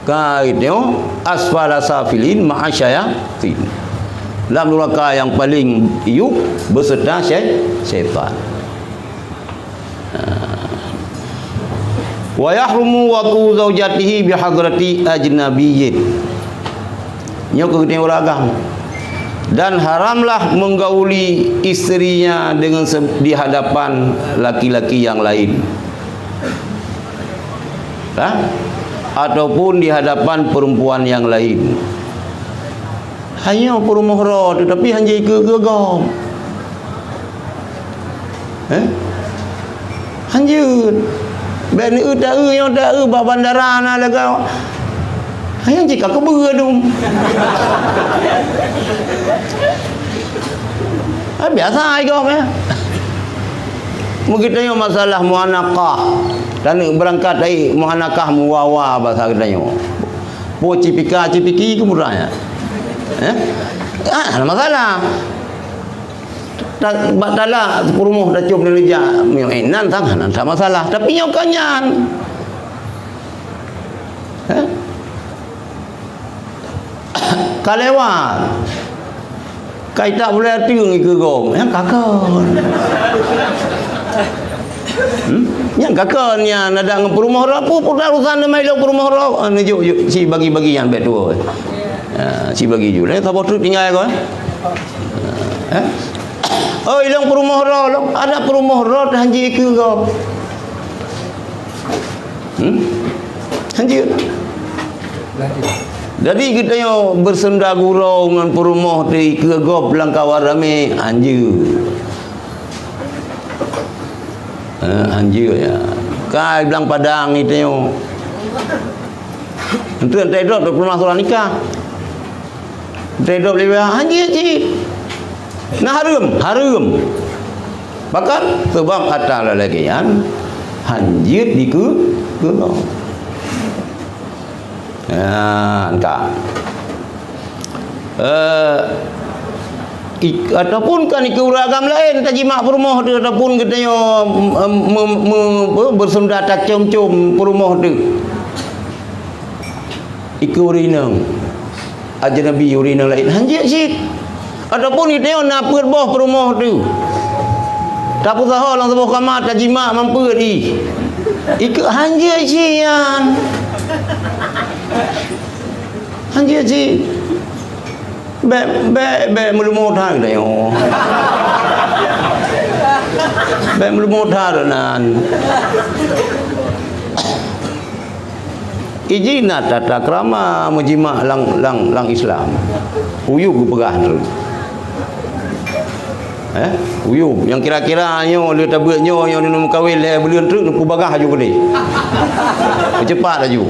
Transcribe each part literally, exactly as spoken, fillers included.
Ka itu, asfala safilin ma'a syayatin. Lam nuraka yang paling yub beserta syai-, syaitan. Ha. Wa yahrumu wat'u zaujatihi bihadrati ajnabiyyin. Nyoe keuh geutanyoe ureueng agam. Dan haramlah menggauli istrinya dengan se-, di hadapan laki-laki yang lain. Ha? Ataupun di hadapan perempuan yang lain. Hanya peurumoh droe tu, tapi hana jeuet keu, keu gob. Eh? Hana jeuet. Bèk neueu taeu, nyoe taeu bak bandara na lagèe. Hana jeuet ka keubeue dum. Ah, biasa ai gob, eh. Meugeutanyoe masalah muanakah. Taneuk beurangkat ai muanakah muwawa basa geutanyoe. Po cipika-cipiki keumudian. Eh? Ah, hana masalah. Ta-, bak talak peurumoh tacok neulijak, meunan sang hana masalah. Tapi nyoe ka nyan. Eh? Ka lewat. Ka itak bulèe ateueng ikeue gob. Nyan ka kon. Hmm? Nyan ka kon nyan adak ngon peurumoh droe. Peue, peue urusan teuma ilôn peurumoh droe? Ah, neujok, jok, si bagi-bagi nyan bèk tuwoe. Ah, si bagi ju. Lé saboh treuk tinggai kon. Eh? Oh, ilôn peurumoh droe lôn. Adak peurumoh droe hana jeuet ikeue gob. Hmm? Hana jeuet. Jadi geutanyoe beuseumeubeuet gurèe ngon peurumoh teuh ikeue gob lam kawan ramè, hana jeuet. Eh, hana jeuet, ya. Kai blang padang geutanyoe. Enteuk, enteuk droe peurumoh surat nikah. Enteuk droe lé, hana jeuet cit. Na hareuem, hareuem. Bahkan, sabab atra lagèe nyan, hana jeuet dikeue, keue gob. Nyan ka. Eh, ik-, ataupun kan ikeue ureueng agam laén tajimak peurumoh teuh, ataupun geutanyoe, em, me-, me-, me-, beuseumeubeuet tacom-com peurumoh teuh. Ikeue ureueng inong. Ajnabi ureueng inong laén. Hana jeuet cit. Ataupun geutanyoe na peuet boh peurumoh teuh. Tapeusaho lam saboh kama, tajimak mantong peuet jih. Ikeue hana jeuet cit nyan. Hana jeuet cit. Bèk, bèk, bèk meuleumo that geutanyoe. Bèk meuleumo that nan. Iji na tata krama meujimak lam, lam, lam Islam. Uyub geupeugah nyan. Eh, uyub. Nyang kira-kira nyoe lé tabeuet nyoe, nyoe neumeukawen lhèe buleuen treuk, neupubagaih aju keudéh. Peucepat aju.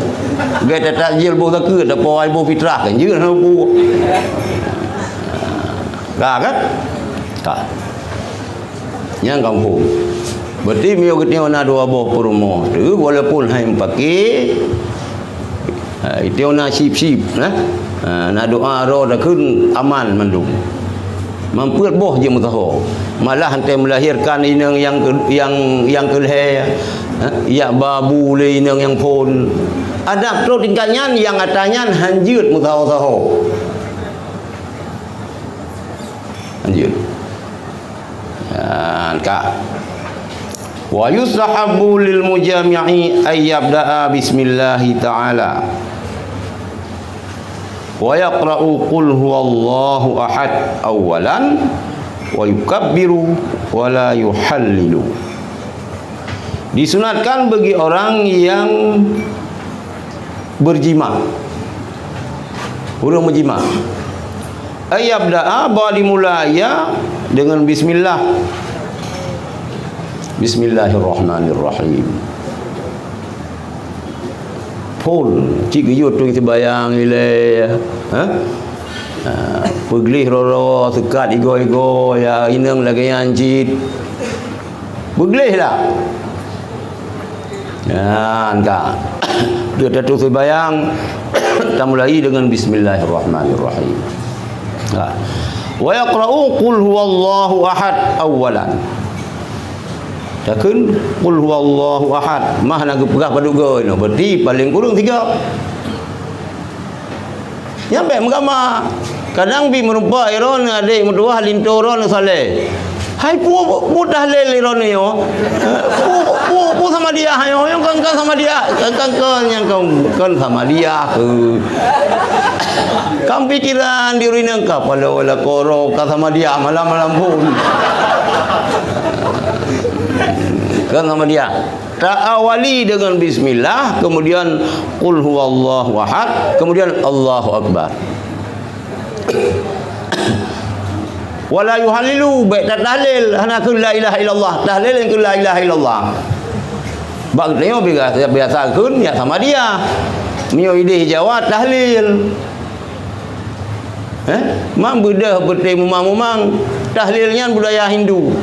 Gèt tatajil boh zakeuet, tapoh ai boh fitrah kan. Jeuet hana pu. Ka kan? Ka. Nyang gampông. Berarti meunyoe geutanyoe na dua boh peurumoh teuh, walaupun hai meupaké, ha, geutanyoe na sip-sip, nah. Ha, na doa droe takheun aman mandum. Mantong peuet boh jeuet meusaho. Malah hantom meulahirkan inong nyang keu-, nyang, nyang keulhèe, ha, jak ba bu lé inong nyang phôn. Adak trok tingkat nyan, nyang atra nyan hana jeuet meusaho-saho. Lanjut. Nyan ka. Wa yustahabbu lil mujami'i ay yabda'a bismillahi ta'ala. Wa yaqra'u qul huwallahu ahad awwalan wa yukabbiru wa la yuhallilu. Disunatkan bagi orang yang berjima. Ureueng meujimak. Ay yabda'a, bah dimulai ia dengan bismillah. Bismillahirrahmanirrahim. Phôn, cit geuyue tueng sibayang ilèe, ha? Ha, peugleh roro, seukat igoe-igoe, ya, inong lagèe nyan cit. Peugleh lah. Nyan ka. Dia tatueng sibayang, tamulai dengan bismillahirrahmanirrahim. Ha. Wa yaqra'u qul huwallahu ahad awwalan. Takheun qul huwallahu ahad, mah na geupeugah padub goe nyoe, berarti paléng kureueng sigoe. Nyan bèk meugama. Kadang pih meurumpok droeneuh adék meutuwah linto droeneuh saleh. Hai peue, peue tahlil droeneuh nyoe? Peue, peue, peue Samadiyah nyoe? Nyang kon, kon Samadiyah, kon, kon, nyang kon, kon Samadiyah. Kam pikiran diri nang ka paloe lakoe droe ka Samadiyah malam-malam phôn. Kon Samadiyah. Ta'awali dengan bismillah, kemudian qul huwallahu ahad, kemudian Allahu akbar. Wala yuhallilu, bèk tatahlil, hana kheun la ilaha illallah. Tahlil nyang kheun la ilaha illallah. Bak geutanyoe biasa, biasa kheun nyan Samadiyah. Meunyoe idéh Jawa tahlil. Eh? Mak beudôh beuté mumang-mumang. Tahlil nyan budaya Hindu.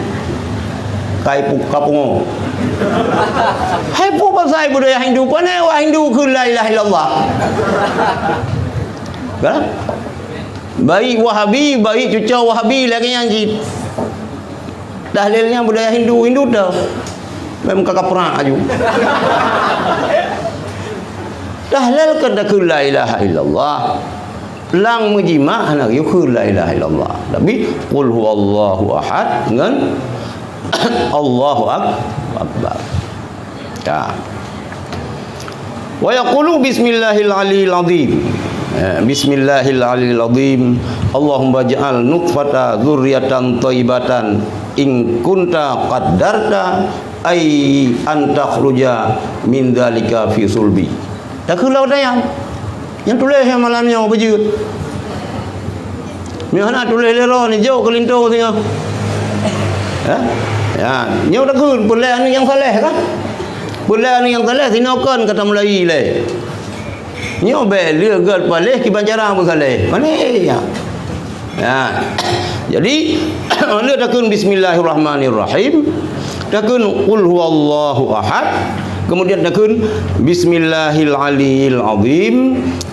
Kai pu-, kapungo. Hai peue pasai budaya Hindu? Pane wa Hindu kheun la ilaha illallah. Kan? Baik Wahabi, baik cuco Wahabi lagèe nyan cit. Tahlil nyan budaya Hindu, Hindu teuh. Memang ka kaprak aju. Tahlil kan takheun la ilaha illallah. Lam meujimak hana geuyue kheun la ilaha illallah. Tapi qul huwallahu ahad ngon Allahu ak-, akbar. Ya. Wa yaqulu bismillahil aliyil azim. Eh, bismillahil aliyil azim. Allahumma ij'al nutfata dzurriyyatan thayyibatan in kunta qaddarta ay an takhruja min dzalika fi sulbi. Takheun lom nyan. Nyang tuléh nyang malam nyoe beujeuet. Nyoe hana tuléh lé droe, nijok keu linto singoh. Ha? Ya, nyoe takheun peulée aneuk nyang saleh kan? Peulée aneuk nyang saleh sinoe kon ka tamulai lé. Nyoe bèk lé gèt paléh kiban cara beusaleh. Pane ya. Ya. Jadi, lé takheun bismillahirrahmanirrahim, takheun qul huwallahu ahad, kemudian takheun bismillahil aliyil azim,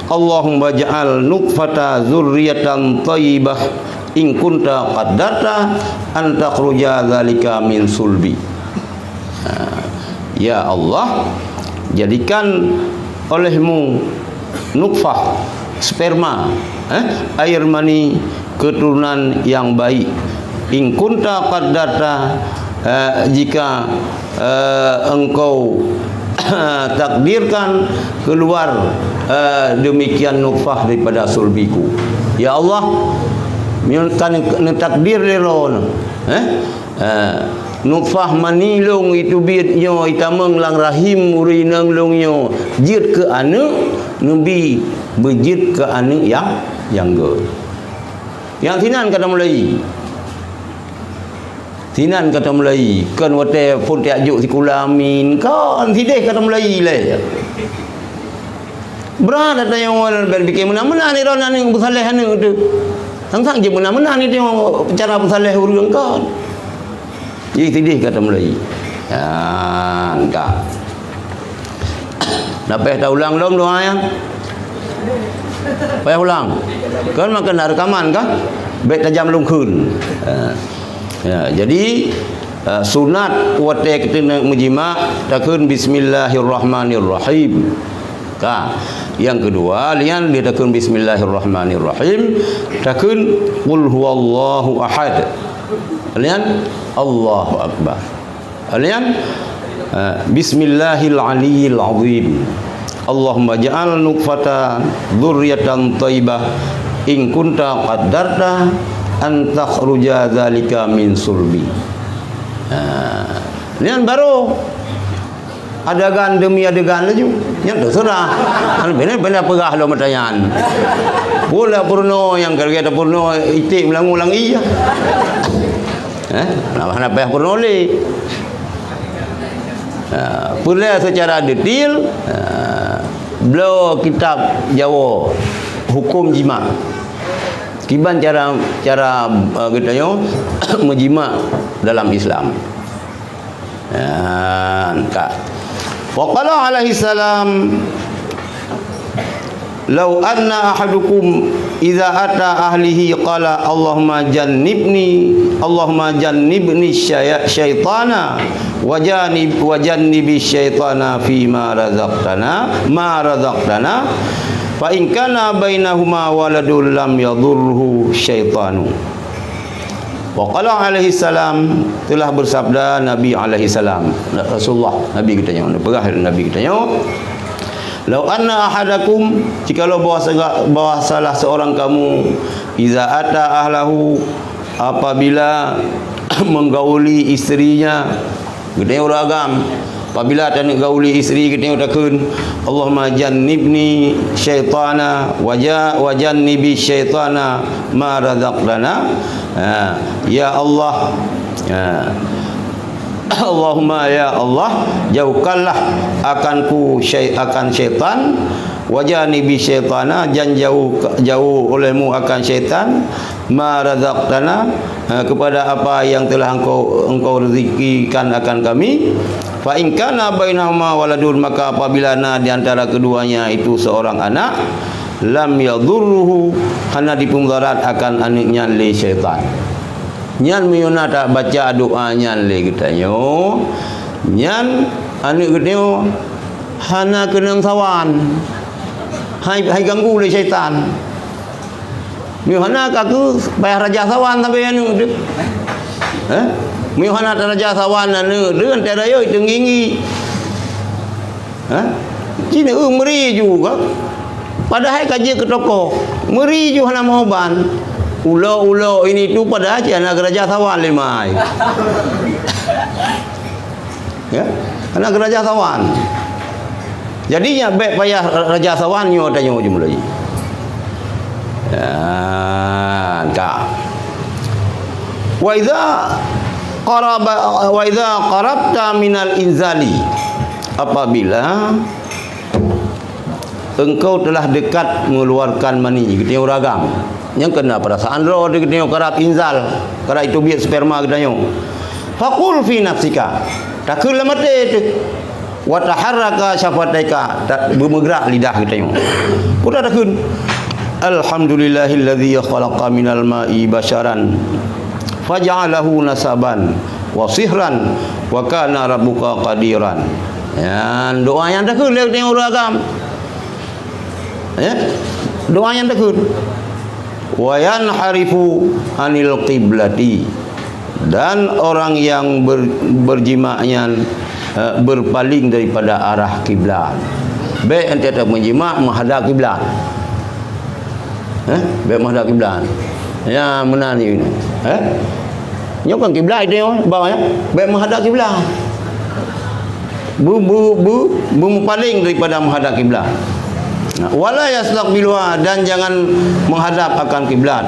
Allahumma ja'al nutfata dzurriyyatan thayyibah in kunta qaddarta an takhruja dzalika min sulbi. Ha, ya Allah, jadikan olehmu nutfah, sperma, eh, air mani keturunan yang baik. In kunta qaddarta, eh, jika, eh, engkau takdirkan keluar, eh, demikian nutfah daripada sulbiku. Ya Allah, nyoe kan neutakdir lé droeneuh, eh? Eh, nutfah mani lôn iteubiet nyoe itamong lam rahim ureueng inong lôn nyoe jeuet keu aneuk, neubi beujeuet keu aneuk nyang, nyang göt. Nyang sinan ka tamulai. Sinan ka tamulai. Kon watèe phôn tajak jok sikula amin. Kon sidéh ka tamulai lé. Brat ata nyang bèk pike meunan-meunan droeneuh aneuk beusaleh aneuk teuh. Sang-sang jeuet meunan-meunan droeneuh cara beusaleh ureueng kon. Jih sidéh ka tamulai. Nyan ka. Nah, payah taulang lom doa nyan? Payah ulang. Kan makan na reukaman kan? Bèk tajam lungkheun. Ha. Ya, jadi, eh, sunat watèe keuneuk meujimak takheun bismillahirrahmanirrahim. Ka. Nyang keudua, lian dia takheun bismillahirrahmanirrahim, takheun qul huwallahu ahad. Lian Allahu akbar. Lian, eh, bismillahil aliyil azim. Allahumma ja'al nutfata dzurriyyatan thayyibah in kunta qaddarta an takhruja dzalika min sulbi. Ha. Lian baru adegan demi adegan laju. Nyan teuseurah. Kan bina, bina peugah lom meutanyan. Pula peurunoe nyang keu-, keu peurunoe iték meulangue lam ie. Eh, hana payah peurunoe lé. Ha, peulée seucara detail, ha, bloe kitab Jawoe huköm jimak. Kiban cara, cara, eh, geutanyoe meujimak dalam Islam. Nyan ka. Wa qala alaihi salam, "Lau anna ahadukum idza ata ahlihi qala, Allahumma jannibni, Allahumma jannibni syaya-, syaitana, wa janib-, wa jannibi syaitana fi ma razaqtana, ma razaqtana." Fa in kana bainahuma waladun lam yadhurruhu syaitanu. Wa qala alaihi salam, telah bersabda Nabi alaihi salam, Rasulullah, Nabi geutanyoe, peugah Nabi geutanyoe, "Lau anna ahadakum, jikalau bahwa, bahwa salah seorang kamu, iza ata ahlahu, apabila menggauli istrinya," geutanyoe ureueng agam, apabila taneuk gauli istri geutanyoe takheun, "Allahumma jannibni syaitana wa ja-, wa jannibi syaitana ma razaqtana." Ha, ya Allah, ha. Allahumma, ya Allah, jauhkanlah akanku syai-, akan syaitan, wa jannibi syaitana, dan jauh, jauh olehmu akan syaitan, ma razaqtana, eh, kepada apa yang telah Engkau, Engkau rezekikan akan kami. Fa in kana bainahuma waladun, maka apabila na di antara keduanya itu seorang anak, lam yadhurruhu, hana jipeumarat akan aneuk nyan lé syaitan. Nyan meunyoe na tabaca doa nyan lé geutanyoe, nyan aneuk geutanyoe hana keunong sawan, hai, hai ganggu lé syaitan. Meunyoe hana, ka keuh payah raja sawan sabe aneuk teuh. Eh? Meunyoe hana raja sawan aneuk teuh, antara yoi teungginggi. Eh? Cina, eh, meuri ju ka. Padahai ka jeuet keu toko. Meuri ju hana meuuban. Ulo-ulo ini tu padahai cit hana geuraja sawan lé mai. Ya, hana geuraja sawan. Jadi, nyan bèk payah raja sawan nyoe tanyoe jumlah jih. Ya, ka. Wa idza qaraba, wa idza qarabta minal inzali. Apabila engkau telah dekat mengeluarkan mani, geutanyoe ureueng agam. Nyang keu na perasaan droe teuh geutanyoe karab inzal, karab jiteubiet sperma geutanyoe. Faqul fi nafsika, takheun lam até teuh. Wa taharraka syafataika, ta-, beumeugrak lidah geutanyoe. Peue takheun? "Alhamdulillahilladzi khalaqa minal ma'i basyaran, faja'alahu nasaban wa sihran, wa kana rabbuka qadiran." Nyan doa nyang takheun lé geutanyoe ureueng agam. Ya? Doa nyang takheun. "Wa yanharifu anil qiblati." Dan orang yang ber-, berjima nyan, eh, berpaling daripada arah kiblat. Bèk até tameujima meuhadap kiblat. Eh? Bèk meuhadap kiblat. Ya, meunan ni. Eh? Nyoe kan kiblat itu, ya, bawah, ya. Bèk meuhadap kiblat. Beu-, beu-, beu-, beumeupaléng daripada meuhadap kiblat. Nah, wala yastaqbiluha, dan jangan menghadap akan kiblat.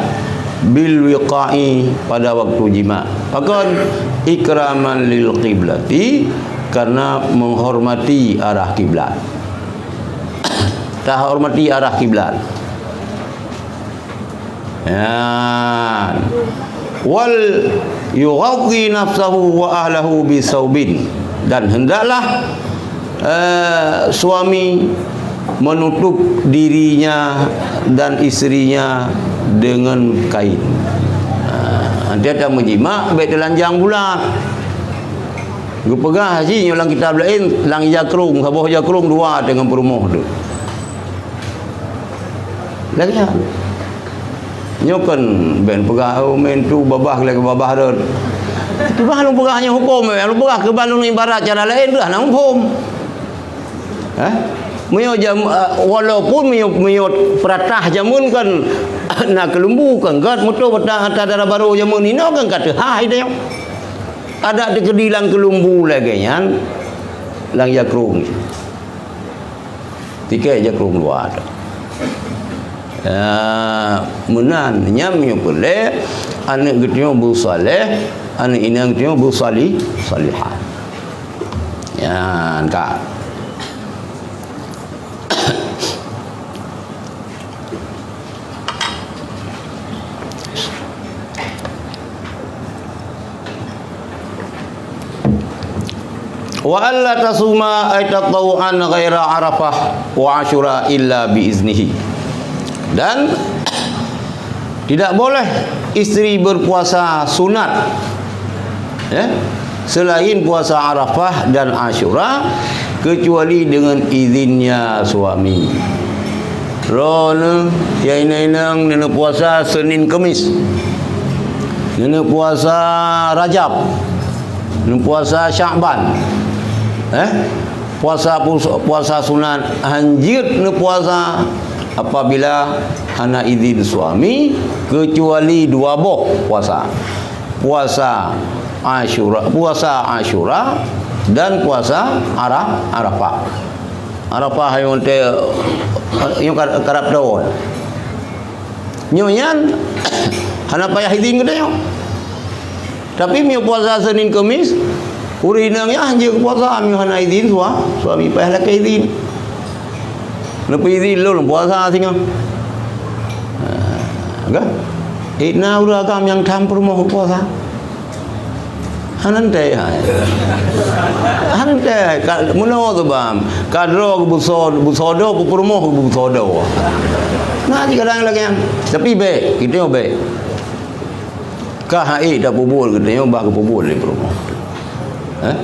Bil wiqa'i, pada waktu jima. Pakon? Ikraman lil qiblati, karena menghormati arah kiblat. Tahormati arah kiblat. Ya. Wal yughaddi nafsahu wa ahlahu bisaubin. Dan hendaklah, eh, suami menutup dirinya dan istrinya dengan kain. Ha, até tameujima bèk teulanjang bulat. Geupeugah jih nyoe lam kitab laén, lam ija krông, saboh ija krông dua teungoh peurumoh teuh. Lagèe nyan. Nyoe kan bèk peugah, "Oh, meunan tu babah lagèe babah rot." Kiban lôn peugah nyoe hukôm, lôn peugah kiban lôn ibarat cara laén tu hana muphom. Hah? Meunyoe jam-, eh, walaupun meunyoe, meunyoe peuratah jameun kan na keulumbu kan, gat moto bata ata dara barô jameun inoe kan ka teuhah ide. Adak teukeudi lam keulumbu lagèe nyan, lam ija krông. Tikée jak keu luwa tu. Ah, meunan, nyan meunyoe peureulée, aneuk geutanyoe beusaléh, aneuk inong geutanyoe beusalih-, salihah. Nyan ka. Wa alla tasuma ay tatawuan ghaira Arafah wa Asyura illa bi iznihi. Dan tidak boleh istri berpuasa sunat, ya, selain puasa Arafah dan Asyura, kecuali dengan izinnya suami. Droeneuh, ya inong-inong, neuneuk puasa Senin Kemis. Neuneuk puasa Rajab. Neuneuk puasa Syakban. Eh? Puasa pus-, puasa sunat hanjeuet neupuasa apabila hana izin suami, kecuali dua boh puasa. Puasa Asyura, puasa Asyura dan puasa Ara-, Arafah. Arafah nyang te, nyang ka-, karab thôn. Nyoe nyan hana payah izin geutanyoe. Tapi meunyoe puasa Senin Kemis, ureueng inong nyan hanjeuet puasa meunyoe hana izin sua-, suami, payah lakée izin. Neupeuizin lôn puasa singoh. Ha, kan? Eh, na ureueng agam nyang tham peurumoh puasa. Hana teuntèe hai. Hana teuntèe hai. Ka, meunoe tu bang. Ka droe geubeuso-, beusodo, peurumoh geubeusodo. Na cit kadang lagèe nyan. Tapi bèk, geutanyoe bèk. Ka hai tapeubuet geutanyoe bah geupeubuet lé peurumoh. Eh?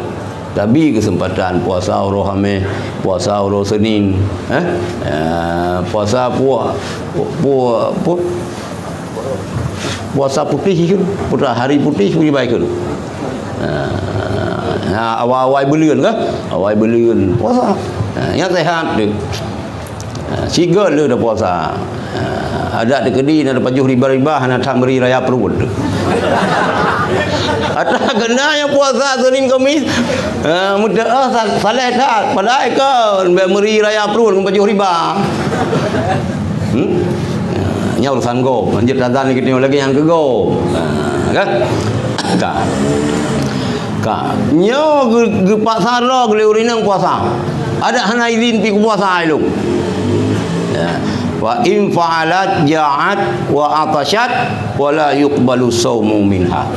Tabi keuseumpatan puasa uroe Hamèh, puasa uroe Senin, eh? Eh, puasa pu-, pu-, pu-, puasa putéh kheun, puasa hari putéh bri bai kheun. Eh, na awai-awai buleuen kah? Awai buleuen puasa. Eh, nyang seuhat tu. Ha, sigoe le tapuasa. Ha, adak teukeudi na tapajoh riba-riba, hana that meuri raya pruet. Ata keunan nyang puasa Senin Kemis, ha, meuteumèe sa-, saleh that. Padahai kon bèk meuri raya pruet ngon pajoh riba. Hmm? Ha, nyan urusan gob. Lanjut tazan lagèe nyoe lagèe nyang keu gob. Ha, kan? Ka. Ka. Nyoe geu-, geupaksa droe lé ureueng inong puasa. Adak hana izin pih kupuasa ilong. Ya. Wa in fa'alat ja'at wa atasyat wa la yuqbalu shaumu minha.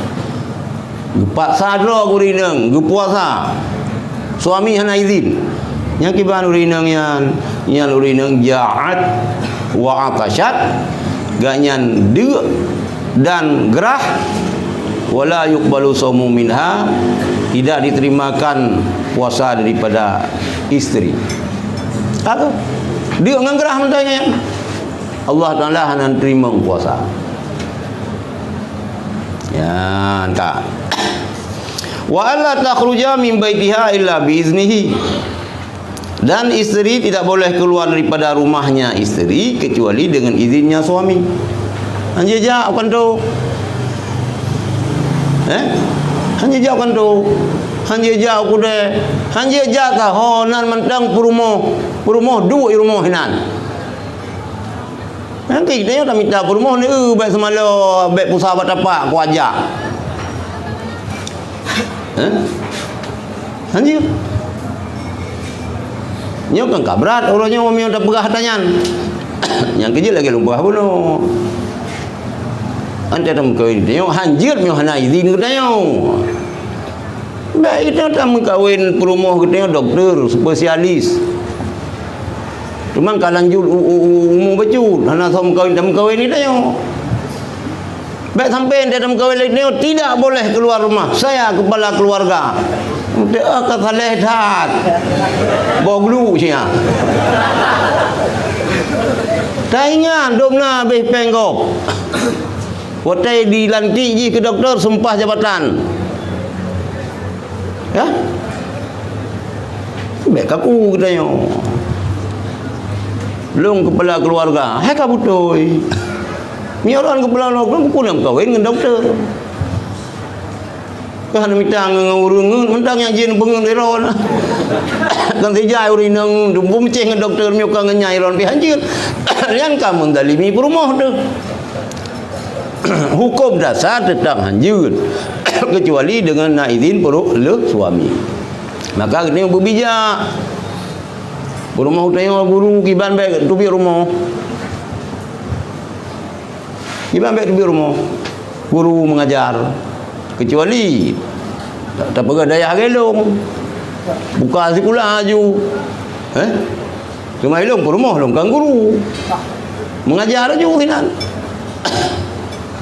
Geupaksa droe ureueng inong geupuasa. Suami hana izin. Nyang kiban ureueng inong nyan, nyan ureueng inong ja'at wa atasyat, gobnyan deuk dan grah, wala yuqbalu shaumu minha, tidak diterimakan puasa daripada isteri. Apa? Deuk ngon grah mantong nyan. Allah Taala hana teurimong puasa. Ya, entah. Wa alla takhruja min baitiha illa bi iznihi. Dan isteri tidak boleh keluar daripada rumahnya isteri kecuali dengan izinnya suami. Hanjeuet jak u kantô. Eh? Hanjeuet jak u kantô. Hanjeuet jak u keudè. Hanjeuet jak ka ho nan mantong peurumoh. Peurumoh duek i rumoh inan. Nanti kita nyang tamita peurumoh ni, eh, bèk seumalo, bèk pusa bak tapak, kuaja. Eh? Hanjeuet. Nyoe kan ka brat, uroe nyoe meunyoe tapeugah ata nyan. Nyang keujeuet lagèe lôn peugah bunoe. Ante tameukawen geutanyoe hanjeuet meunyoe hana izin geutanyoe. Bèk itu tameukawen peurumoh geutanyoe doktor, spesialis. Teuma ka lanjut u-, u-, u-, umu bacut, hana soe meukawen, tameukawen geutanyoe. Bèk sampai ante tameukawen lagèe nyoe, tidak boleh keluar rumah. Saya kepala keluarga. Ante, ah, ka saleh that. Boh glu sia. Taingat, dum na habéh péng gob. Watèe dilantik jih keu doktor, sumpah jabatan. Ya? Bèk kaku geutanyoe. Lôn kepala keluarga, hai ka beutôi. Meunyoe lôn kepala keluarga, peue na meukawen ngon doktor. Ka hana mita ngon ureueng ngeut, mantong nyang jih peungeut lé droe. Kan sijai ureueng inong, meumeucéh ngon doktor, meunyoe ka ngon nyan droe pih hanjeuet. Nyan ka meuzalimi peurumoh teuh. Huköm dasar teutap hanjeuet, kecuali deungon na izin peurumoh lé suami. Maka geutanyoe beubijak. Peurumoh geutanyoe guru, kiban bèk teubiet rumoh. Kiban bèk teubiet rumoh. Guru mengajar. Kecuali ta-, tapeugah dayah geuh lôn. Buka sikula laju. Eh? Teuma ilôn peurumoh lôn kan guru. Mengajar laju sinan.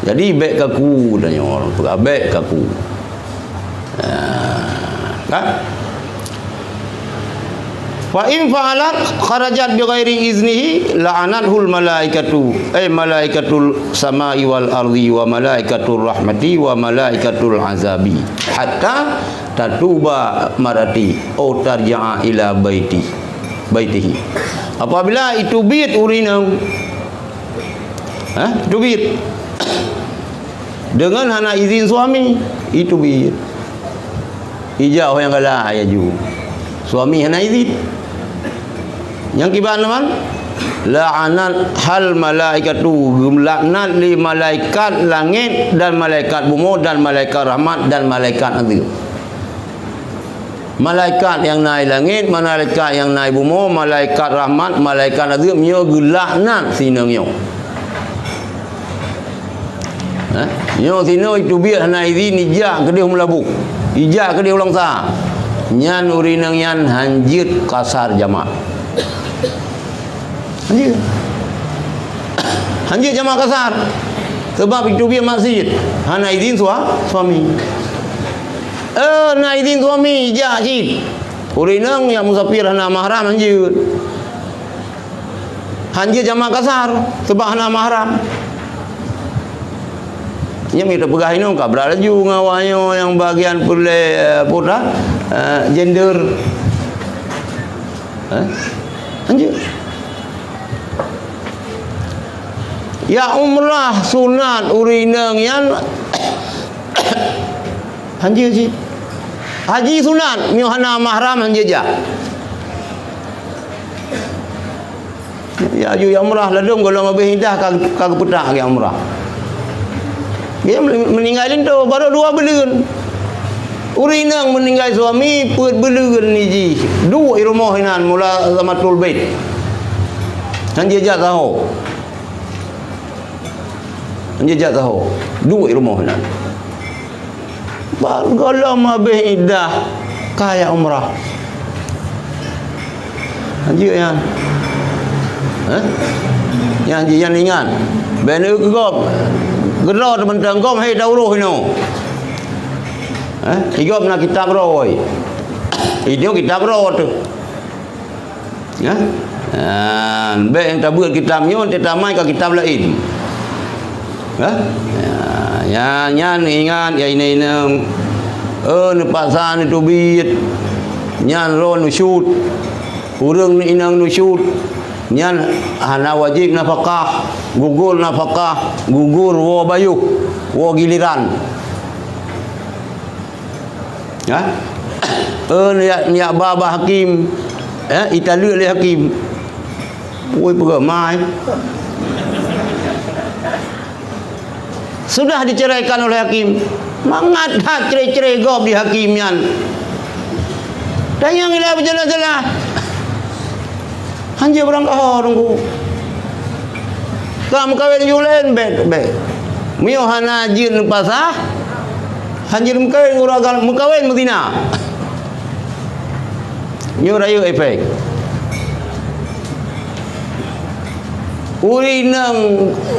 Jadi bèk kaku tanyoe, peugah bèk kaku. Ha, kan? Fa in fa'alat kharajat bi ghairi iznihi la'anathul malaikatu, ay malaikatus samai wal ardi wa malaikatur rahmati wa malaikatul azabi hatta tatuba mar'ati au tarji'a ila baiti, baitihi. Apabila iteubiet ureueng inong, ha, iteubiet deungon hana izin suami, iteubiet. Ijak ho nyang galak laju. Suami hana izin. Nyang kiban teuma, la'anathal malaikatu, geulaknat lé malaikat langét dan malaikat bumoe dan malaikat rahmat dan malaikat azeueb. Malaikat nyang na i langét, malaikat nyang na i bumoe, malaikat rahmat, malaikat azeueb nyoe geulaknat si inong nyoe. Eh? Nyoe si inong iteubiet hana izin ijak keudeh meulaboh, ijak keudeh u Langsa. Nyan ureueng inong nyan hanjeuet kasar jamak. Hanjeuet. Hanjeuet jamak kasar. Sabab iteubiet maksiet, hana izin sua-, suami. Eh, na izin suami, ijak cit. Ureueng inong nyang musafir hana mahram hanjeuet. Hanjeuet jamak kasar, sabab hana mahram. Nyan mita peugah inong ka brat laju ngon awak nyoe nyang bagian peureulée, eh, peue dah, eh, gender. Eh? Hanjeuet. Ya umrah sunat ureueng inong nyan hanjeuet cit. Haji sunat, meunyoe hana mahram hanjeuet jak. Ya aju ya umrah ladom golom habéh idah ka, ka geupeutak lagée umrah. Dia meninggai linto baru dua buleuen. Ureueng inong meninggai suami peuet buleuen ni jih. Duek i rumoh inan mula zamatul bait. Hanjeuet jak saho. Hanjeuet jak saho. Duek i rumoh inan. Ba golom habéh idah ka jak umrah. Hanjeuet nyan. Hah? Nyan jih nyan ingat. Bèk neuk keu gob. Keudroe teuh mantong gob hai ta uroh inoe. Hah? Di gob na kitab droe. Inoe kitab droe teuh. Ya? Nah, bèk nyang tabeuet kitab nyoe, teutamai ka kitab laén. Ya? Ya, nyan, nyan ingat, ya inong-inong. Eh, neupaksa neuteubiet. Nyan roh nusyut. Ureueng inong nusyut. Nyan hana wajéb nafakah. Gugur nafakah. Gugur woe bayoh. Woe gileran. Ha? Eh, niat, niat ba, ba hakim. Eh, italeuek lé hakim. Woi, peugah mai. Sudah diceraikan oleh hakim. Mangat that cerai-cerai gob di hakim nyan. Tanyong ilah berjalan-jalan. Hanjeuet barang kaho teungku. Ka meukawen ju laén bèk, bèk. Meunyoe hana jeuet neupasah, hanjeuet meukawen ureueng agam meukawen meuzina. Nyoe rayeuk efek. Ureueng inong,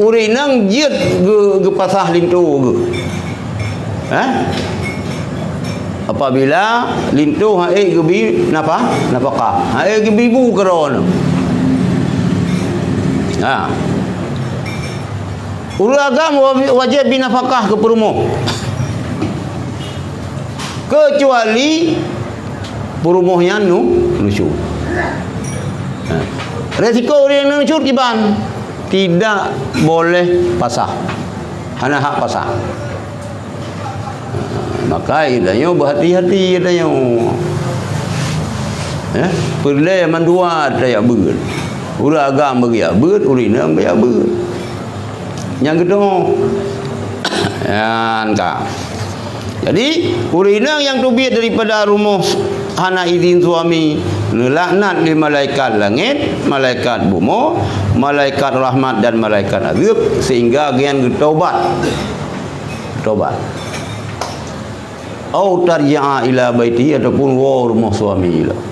ureueng inong jeuet geu-, geupasah linto geuh. Hah? Apabila linto hana ék geubi napa-, nafakah, hana ék geubi bu keudroe nyoe. Ha. Ureueng agam wa-, wajéb bi nafakah keu peurumoh. Keucuali peurumoh nyan nu-, nusyut. Ha. Resiko ureueng nusyut kiban, tidak boleh pasah. Hana hak pasah. Maka geutanyoe beuhati-hati geutanyoe. Eh, peureulée mandua tajak beuet. Ureueng agam bagi jak beuet, ureueng inong bagi jak beuet. Nyang keudua, nyan ka. Jadi, ureueng inong nyang teubiet daripada rumoh hana izin suami, neulaknat lé malaikat langét, malaikat bumoe, malaikat rahmat dan malaikat azeueb, sehingga gobnyan geutobat. Tobat. Au tarji'a ila baiti, ataupun woe rumoh suami lom.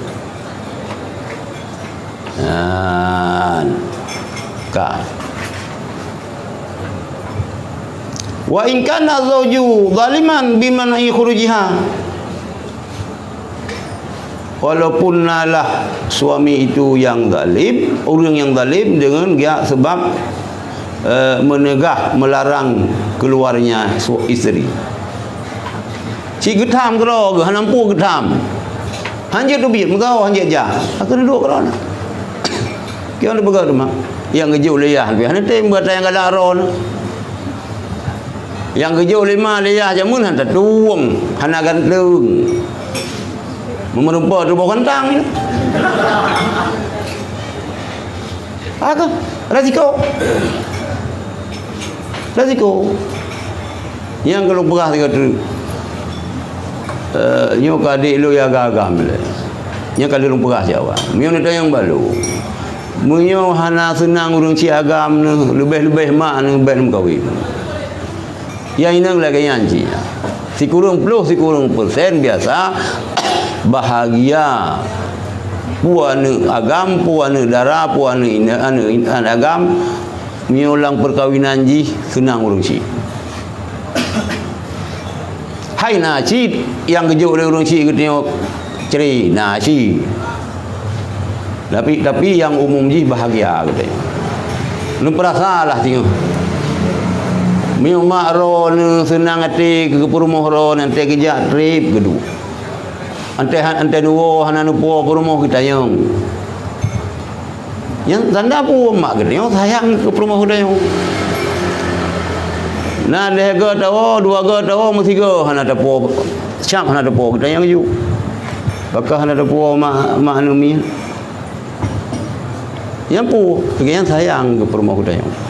Nah, ka. Wa in kana zauju zaliman biman'i khurujiha. Walaupun nalah suami itu yang zalim, ureuëng nyang zalim deungon geujak sabab, eh, meunegah, melarang keluarnya su-, isteri. Cit geutham keudroe geuh, hana mampu geutham. Hanjeuet teubiet, meugawa hanjeuet jak. Akhé duek keudroe na. Kiban teupeugah teuma, nyang geujok lé yah, hana tem beuta nyang galak droe na. Nyang geujok lé ma lé yah jameun hana tueng, hana ganteng. Meumeurumpok tuboh ganteng. Akhé, resiko. Resiko. Nyang ka lôn peugah sigoe teuk. Eh, nyoe ka adék lôn nyang agam-agam lé. Nyang ka lôn peugah siat awai. Meunyoe neutanyong bak lôn. Meunyoe hana seunang ureuëng cit agam neuh, leubeh-leubeh mak neuh, bèk neumeukawen. Nyang inong lagèe nyan cit. Sikureueng ploh, sikureueng persen biasa bahagia. Peue aneuëk agam, peue aneuëk dara, peue aneuëk ine-, aneuëk in-, aneuëk agam, meunyoe lam peukawinan jih seunang ureuëng cit. Hai na cit nyang geujok lé ureuëng cit geutanyoe cre, na cit. Tapi, tapi nyang umum jih bahagia geutanyoe. Neupeurasa lah singoh. Meunyoe mak droeneuh seunang até keu geupeurumoh droeneuh, até geujak trép geuduek. Até han-, até neuwoe hana neupuwoe peurumoh geutanyong. Nyang tanda peue mak geutanyoe sayang keu peurumoh geutanyoe. Na lhèe gèt tawoe, dua gèt tawoe, meusigoe hana tapuwoe, cap hana tapuwoe geutanyoe ju. Pakon hana tapuwoe mak, mak aneuk miet. Nyang peue, lagèe nyan sayang keu peurumoh geutanyoe.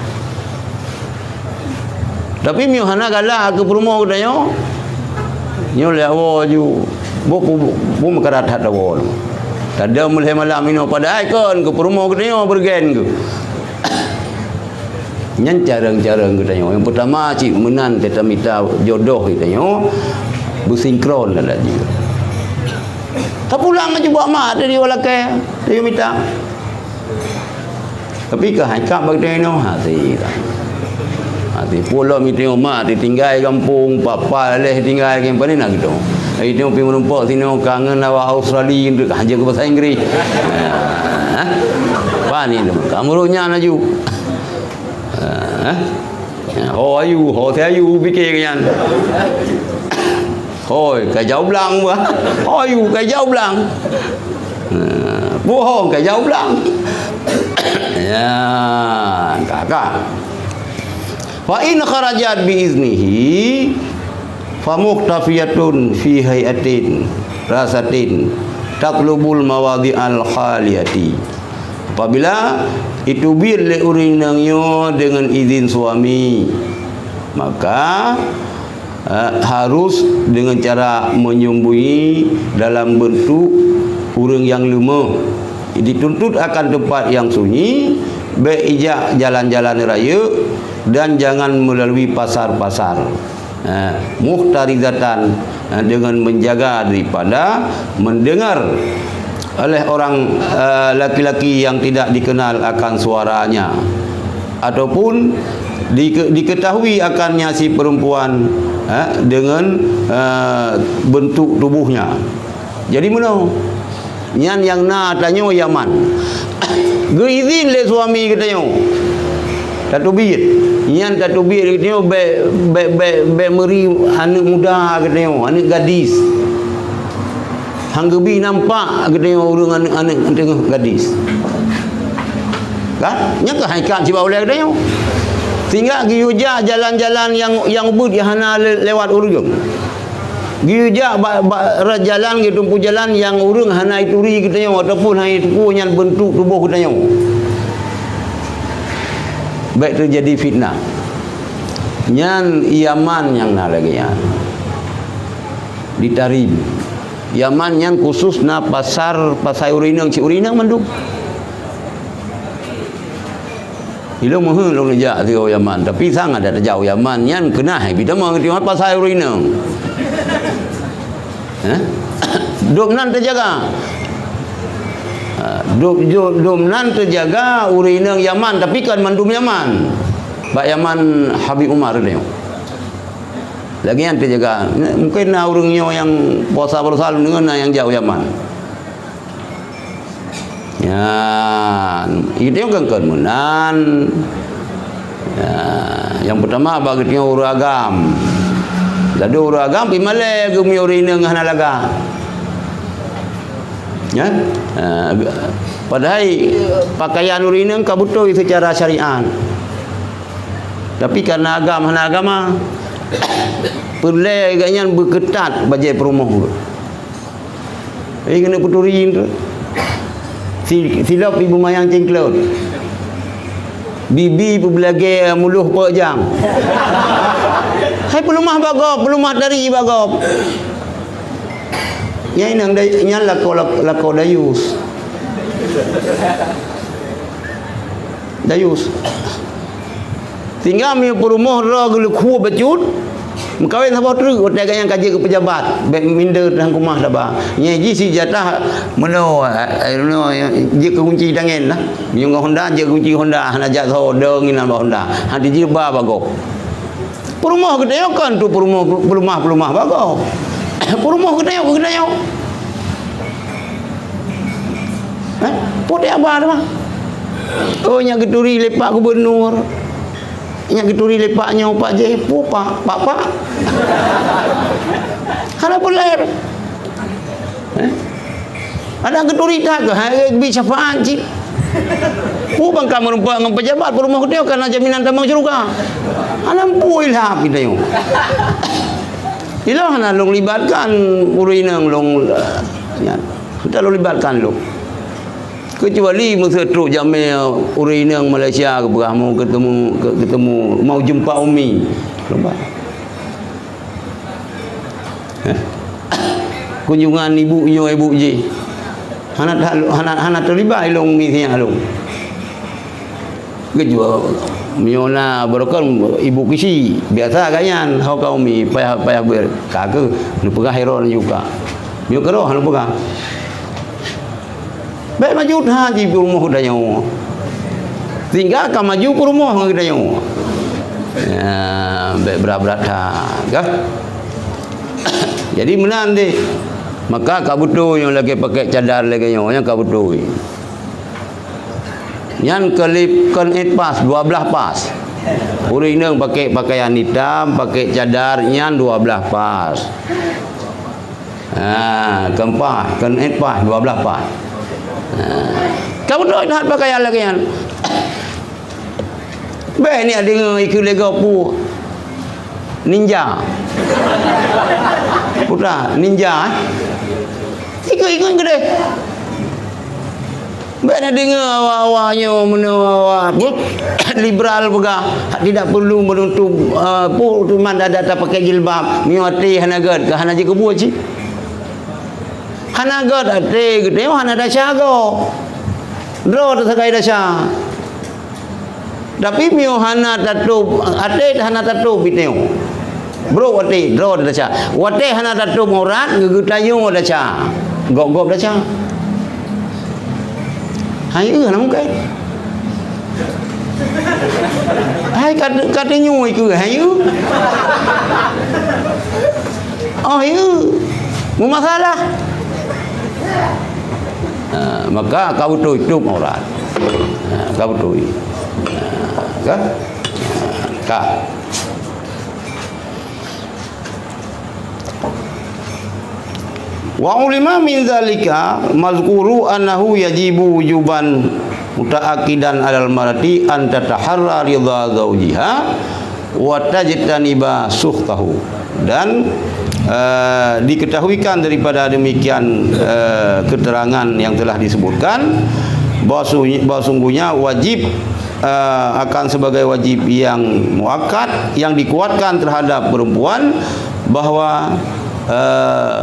Tapi meunyoe hana galak keu peurumoh geutanyoe, nyoe lé awoe ju, bu, bu, bu, bu meukarat that awoe. Tadong meulhèe malam inoe padahai kon keu peurumoh geutanyoe beureugen geuh. Nyan carông-carông geutanyoe. Nyang peutama cit meunan tatamita jodoh geutanyoe beusinkron lam laju. Tapulang laju bak mak tadi walakée, tayue mita. Tapi ka hai kap bak geutanyoe, hase. Hase pulo mitanyoe mak ditinggai gampông, papa leh tinggai gampông, pane na geutanyoe. Hai tanyoe pi meurumpok sinoe kangen awak Australia, hanjeuet keu bahasa Inggris. Ha. Pane tu, kamu roh nyan laju. Ha. Ho ayu, ho si ayu, pike nyan. Hôi, ka jauh blang bah. Hôi, ka jauh blang. Ha, bohong ka jauh blang. Ya, ka, ka. Fa in kharajat bi iznihi, fa muktafiyatun fi hayatin rasatin taklubul mawadi'al khaliyati. Apabila itu biet lé ureuëng inong nyoe deungon izin suami, maka eh, harus dengan cara menyembunyi dalam bentuk ureuëng nyang leumah. Dituntut akan tempat yang sunyi, bèk ijak jalan-jalan rayeuk dan jangan melalui pasar-pasar. Eh, muhtarizatan, eh, dengan menjaga daripada mendengar oleh orang, eh, laki-laki yang tidak dikenal akan suaranya, ataupun dike-, diketahui akannya si perempuan, eh, dengan, eh, bentuk tubuhnya. Jadi meunoe, nyan nyang na tanyoe Yaman. Geuizin lé suami geutanyoe tateubiet. Nyan tateubiet geutanyoe bèk, bèk, bèk, bèk meuri aneuëk muda geutanyoe, aneuëk gadis. Han geubi nampak geutanyoe ureuëng aneuëk-aneuëk teungoh gadis. Kan? Nyan keuh hai kap sibak ulèe geutanyoe. Sehingga geuyue jak jalan-jalan nyang, nyang ubit nyang hana le-, lewat ureuëng. Geuyue jak bak, bak ra-, jalan, geuteumpuh jalan nyang ureuëng hana ituri geutanyoe ataupun hana iteupue nyan bentuk tuboh geutanyoe. Bèk teujadi fitnah. Nyan Yaman nyang na lagèe nyan. Di Tarim. Yaman nyan khusus na pasar, pasai ureuëng inong, cit ureuëng inong mandum. Ilôn meuheuet lôn jak sigoe Yaman, tapi sang adak tajak u Yaman nyan keunah, eh, pih tamong teungoh pasai ureuëng inong. Hah? Dum nan teujaga. Ha, dum, dum, dum nan teujaga ureuëng inong Yaman, tapi kon mandum Yaman. Bak Yaman Habib Umar nyoe. Lagèe nyan teujaga. Mungken na ureuëng nyoe nyang puasa-puasa lôn deungoe na nyang jak u Yaman. Nyan, itu kan, kan meunan. Ya, nyang peutama bak geutanyoe ureueng agam. Jadi ureueng agam pih malèe geumiyueb ureueng inong hana lagak. Ya? Ha, padahai pakaian ureueng inong ka beutôi seucara syariat. Tapi karena agam hana agama, peureulèe gobnyan beukeutat bajèe peurumoh. Eh, keuneuk peuturi tu. Si, silop ibu mayang cingklot. Bibi peubeulagèe muloh pok jang. Hai peulumah bak gob, peulumah tari bak gob. Nyan inong da-, nyan lakoe, lakoe dayus. Dayus. Sehingga meunyoe peurumoh droe geuleukhue bacut, meukawen saboh treuk, watèe gobnyan ka jeuet keu peujabat, bèk minder teuh lam keumah saba. Nyan jih si jatah meunoe, eh, meunoe, jeuet keu kunci tangen lah. Meunyoe ngon Honda, jeuet keu kunci Honda, hana jak saho, dong inan bak Honda. Hana jeuet ba bak gob. Peurumoh geutanyoe kon tu peurumoh, peulumah-peulumah bak gob. Peurumoh geutanyoe, geutanyoe. Eh? Peue teuh haba teuma? Oh, nyak geuturi lé Pak Gubernur. Nyak geuturi lé Pak nyoe, Pak jéh. Peue Pak? Pak, Pak? Hana peue lé. Eh? Ada geuturi that keuh, hai, bi syafaat cit. Peue ban ka meurumpok ngon pejabat, peurumoh geutanyoe kana jaminan tamong syeuruga. Hana peue ilham geutanyoe. Ilôn hana lôn libatkan ureueng inong lôn, nyan. Hana lôn libatkan lôn. Keucuali meuseutrok jamé ureueng inong Malaysia geupeugah mau geutemu, geutemu, mau jumpa umi. Lôn ba. Eh? Kunjungan ibu nyoe ibu jih. Hana ta-, hana, hana teulibat ilôn umi sinyak lôn. Geujua, meunyoe na barokon ibu kisi, biasa gobnyan ho ka umi payah, payah ber-, ka keuh neupeugah iron juga. Meunyoe keudroe neupeugah. Bèk maju that jih peurumoh geutanyoe. Sehingga ka maju peurumoh geutanyoe. Ya, bèk brat-brat that, kah? Jadi meunan deh. Maka ka beutôi nyang lagèe pakèk cadar lagèe nyoe, nyang ka beutôi. Nyan keulip kon ét pas, dua blaih pas. Ureueng inong pakèk pakaian itam, pakèk cadar, nyan dua blaih pas. Ha, keumpat, kon ét pas, dua blaih pas. Ha. Ka beutôi that pakaian lagèe nyan. Bèk ni deungoe ikeu lego pu ninja. Putra, ninja, eh? Ikeu-ikeu keudeh. Bèk na deungoe awak-awak nyoe meunoe awak, apa? Liberal peugah, tidak perlu menutup, eh, pu, teuma adat tapakai jilbab. Meunyoe até hana gèt, ka hana jikeubeuet cit. Hana gèt até geutanyoe hana desya goe. Droe teuh sagai desya. Tapi meunyoe hana tatôb, até hana tatôb geutanyoe. Brok até, droe teuh desya. Watèe hana tatôb aurat, geutanyoe desya. Gob-gob desya. Hai, eh, hana mungken. Hai, kat-, kateunyoe ikeu, hai, eh. Oh, iya. Meumasalah. Ha, maka ka beutôi tôb aurat. Ha, ka beutôi. Ha, ka? Ha, ka. Wa ulima min zalika mazkuru annahu yajibu wujuban muta'akkidan alal mar'ati an tataharra ridha zaujiha wa tajtaniba sukhtahu. Dan, eh, diketahuikan daripada demikian, eh, keterangan yang telah disebutkan, bahwa su-, bahwa sungguhnya wajib, eh, akan sebagai wajib yang muakkad, yang dikuatkan terhadap perempuan, bahwa, eh,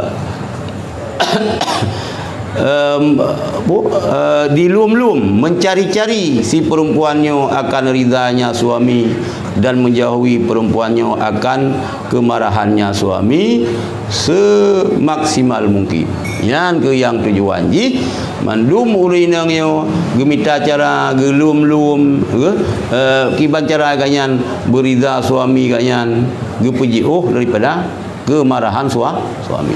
em, pu-, eh, dilum-lum, mencari-cari si perempuan nyoe akan ridhanya suami dan menjauhi perempuan nyoe akan kemarahannya suami semaksimal mungkin. Nyan keuh nyang tujuan jih, mandum ureueng inong nyoe geumita cara, geulum-lum, eh, kiban cara gobnyan beuridha suami gobnyan, geupeujiôh daripada kemarahan sua-, suami.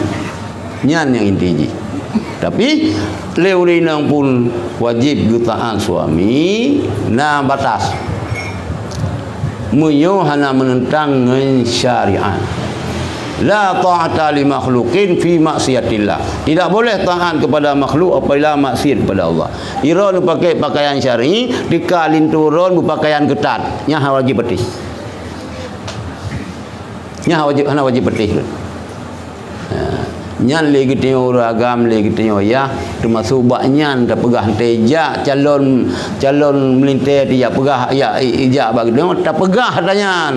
Nyan nyang inti jih. Tapi lé ureuëng inong pun wajéb geutaát suami, na batas. Meunyoe hana meuneuntang ngon syariat. La ta'ata li makhluqin fi maksiatillah. Tidak boleh taat kepada makhluk apabila maksiat kepada Allah. Droeneuh pakai pakaian syar'i, teuka linto droeneuh beupakaian keutat. Nyan hana wajéb patéh. Nyan hana wajéb, hana wajéb patéh. Ha, nyan lé geutanyoe ureuëng agam, lé geutanyoe yah, teumasuk bak nyan tapeugah teuh jak calon, calon meulintée teuh jak peugah, jak i-, ijak bak geutanyoe, tapeugah ata nyan.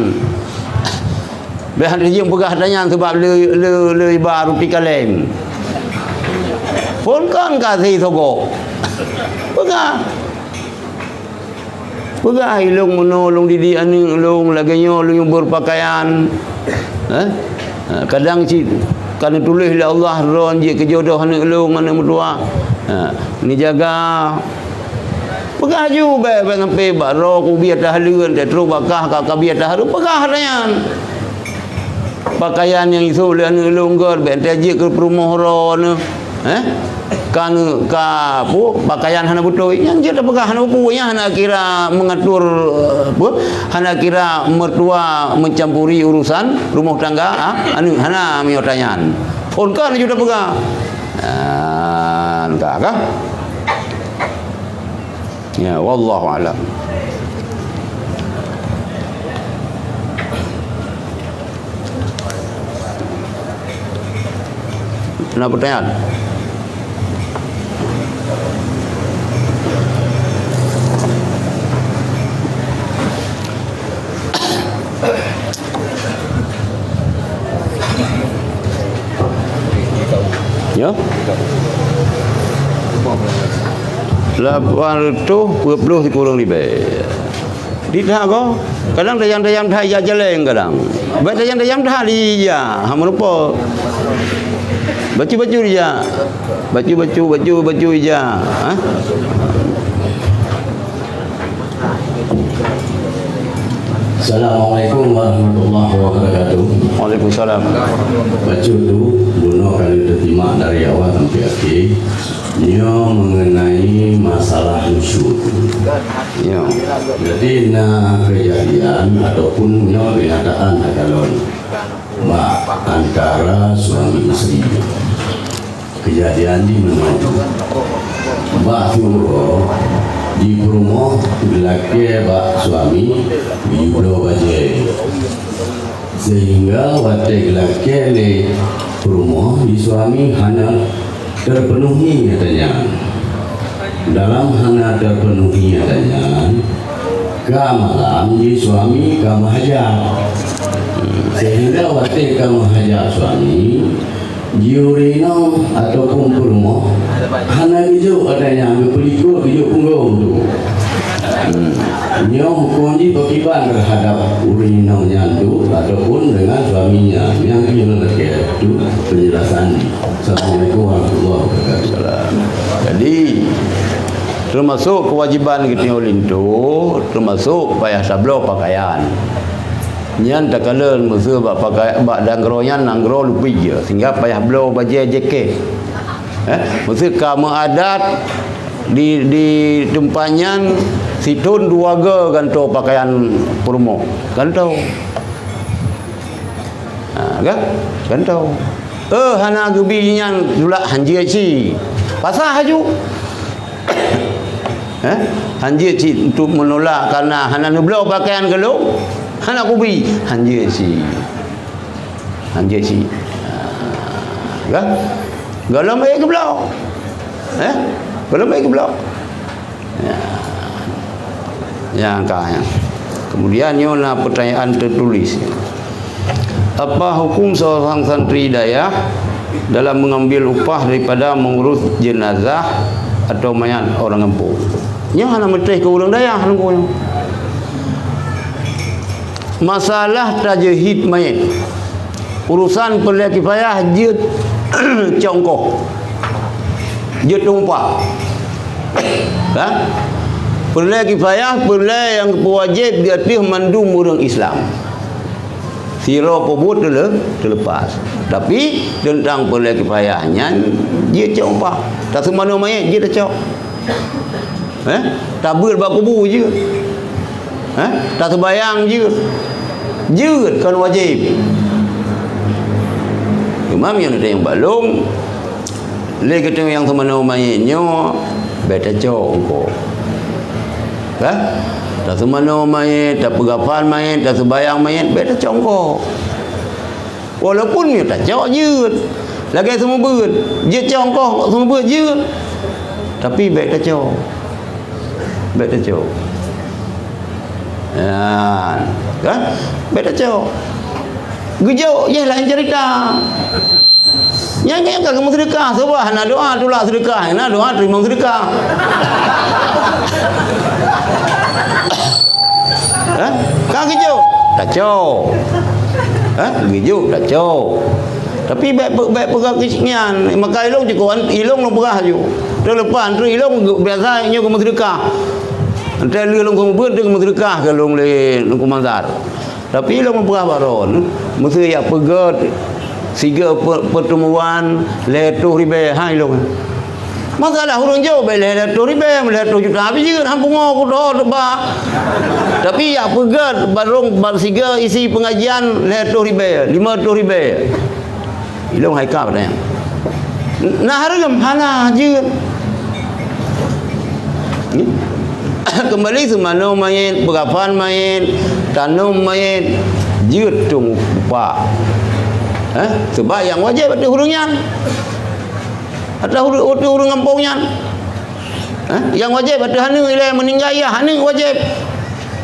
Bèk hana jeuet peugah ata nyan sabab le, le, le iba ruti kaleng. Phon kon ka si sogok. Peugah. Peugah, "Ilong meunoe lôn didik aneuëk lôn, lagée nyoe lôn beupakaian." Eh? Ha, kadang cit ka neutuléh lé Allah droen jeuet keu jodoh aneuëk lôn, aneuëk meutuah. Ha, neujaga. Peugah ju, bèk, bèk sampai bak droe kubi ata haleuen, teutroh bak kah ka kabi ata hareuem. Peugah ata nyan. Pakaian nyang isôk lé aneuëk lôn gét, bèk teuh jeuet keu peurumoh droeneuh. Eh? Ka neu-, ka peue, pakaian hana beutôi. Nyan jeuet tapeugah hana peue, nyan hana kira mengatur, eh, peue, hana kira mertua mencampuri urusan rumah tangga, ah, aneuëk, hana meunyoe ata nyan. Phon kon ju tapeugah. Ah, ka kah? Ya, wallahu alam. Na peutanyaan? Ya? Lapan reutôh dua puluh sikureueng ribèe. Di that goe, kadang tajam-tajam that ija jaleng kadang. Bèk tajam-tajam that ija, ha, meurupa. Bacut-bacut ija. Bacut-bacut, bacut-bacut ija. Ha? Assalamualaikum warahmatullahi wabarakatuh. Waalaikumsalam. Bacut tu, bunoe ka lheueh teusimak dari awal sampai akhé, nyoe mengenai masalah nusyuz. Ya. Jadi, na kejadian ataupun nyoe kenyataan takalon bak antara suami isteri. Kejadian di meunoe. Bak siuroe di peurumoh geulakée bak suami geuyue bloe bajée. Sehingga watée geulakée lé peurumoh di suami hana terpenuhi ata nyan. Dalam hana terpenuhi ata nyan, ka malam di suami ka meuhajat. Sehingga watée ka meuhajat suami, Jiureueng inong ataupun peurumoh hana geujok ata nyang geupeulikot geujok punggong tu. Hmm. Nyoe hukôm jih pakriban terhadap ureueng inong nyan tu ataupun dengan suaminya nyang jih lakée tu penjelasan jih. Assalamualaikum warahmatullahi wabarakatuh. Salam. Jadi, termasuk kewajiban geutanyoe linto, termasuk payah tabloe pakaian. Nyan takalon meuseu bak pakai, bak nanggroe nyan nanggroe lupi jih, sehingga payah bloe bajée jakét. Eh, meuseu ka meuadat di, di teumpat nyan sithon dua goe gantoe pakaian peurumoh. Gantoe. Ha, kan? Gantoe. Eh, hana geubi nyan tulak hanjeuet si. Pasah haju. Eh? Hanjeuet cit untuk menolak karena hana neubloe pakaian keu lôn, hana kubi. Hanjeuet cit. Hanjeuet cit. Ha. Kan? Gohlom ék geubloe. Eh? Gohlom ék geubloe. Ya. Nyang ka nyan. Kemudian nyoe na pertanyaan tertulis. Apa hukum seorang santri dayah dalam mengambil upah daripada mengurus jenazah atau mayat orang kampung? Nyoe hana meutéh keu ureueng dayah nunggu nyoe. Masalah tajeuhid mayét. Urusan peureulée kifayah jeuet congkoh. Jeuet tumpah. Ha? Peureulée kifayah, peureulée nyang peuwajéb di ateueh mandum ureueng Islam. Sidroe peubuet teule-, teuleupas. Tapi teuntang peureulée kifayah nyan jeuet cok upah. Taseumanoe manyét jeuet tacok. Eh? Tabeuet bak kubu jeuet. Eh? Taseubayang jeuet. Jeuet kon wajéb. Cuma meunyoe teuntang bak lôn, lé geutanyoe nyang seumanoe manyét nyoe, bék tacok ongkot. Kan? Taseumanoe manyét, tapeugafan manyét, taseubayang manyét, bék tacok ongkot. Walaupun meunyoe tacok jeuet, lagée seumeubeuet, jeuet cok ongkot seumeubeuet jeuet. Tapi bék tacok. Bék tacok. Nyan, kan? Bék tacok. Geujok, yeh laén cerita. Nyang, nyang ka geumeuseudekah, sabab hana doa tulak seudekah, hana doa teurimong seudekah. Hah? Ka geujok, tacok. Hah? Geujok, tacok. Tapi bék pe-, bék peugah keu nyan, maka ilong cukôp an-, ilong lôn peugah aju. Teuleupah, terus ilong biasa nyoe geumeuseudekah. Entah lé lôn geumeubeut, geumeuseudekah keu lôn lé Teungku Mazhar. Tapi lôn peugah baroe, meuseu jak peugét sigoe pe-, peuteumuan lhèe reutôh ribèe, hai lôn. Masalah ureueng jok bèk lhèe reutôh ribèe, lhèe reutôh juta pih jeuet, han pungo kuto teuba. Tapi jak peugét barong ba-, sigoe isi peungajian lhèe reutôh ribèe, limong reutôh ribèe. Ilôn hai ka nyan. Na hareuem hana jeuet. Keumbali seumanoe manyét, peugafan manyét, tanom manyét, jeuet tueng upah. Eh, sabab nyang wajéb ateueh ureueng nyan. Ateueh ureueng, ateueh ureueng gampông nyan. Eh, nyang wajéb ateueh aneuk ilèe meuninggai yah aneuk wajéb.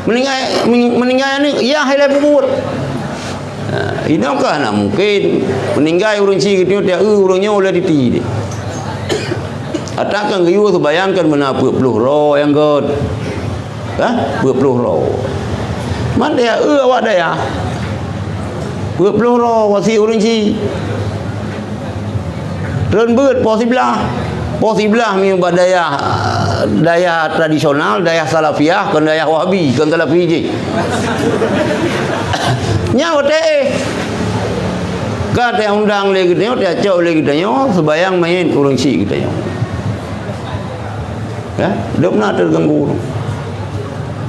Meuninggai, meuninggai aneuk yah ilèe peubuet. Ha, inoe ka hana mungken. Meuninggai ureueng chik geutanyoe, tiep ureueng nyoe ulèe titi deh. Atawa kan geuyue seubayang kan meunan peuet ploh droe nyang göt. Ha? Peuet ploh droe. Man dayah eu awak dayah. Peuet ploh droe wasiet ureueng chik. Treun beuet poh siblaih. Poh siblaih meunyoe bak dayah, dayah tradisional, dayah salafiyah, kon dayah wahabi, kon salafi jih. Nyan watèe éh. Ka teuundang lé geutanyoe, teucok lé geutanyoe, seubayang manyét ureueng chik geutanyoe. Ya, dum na teuganggu.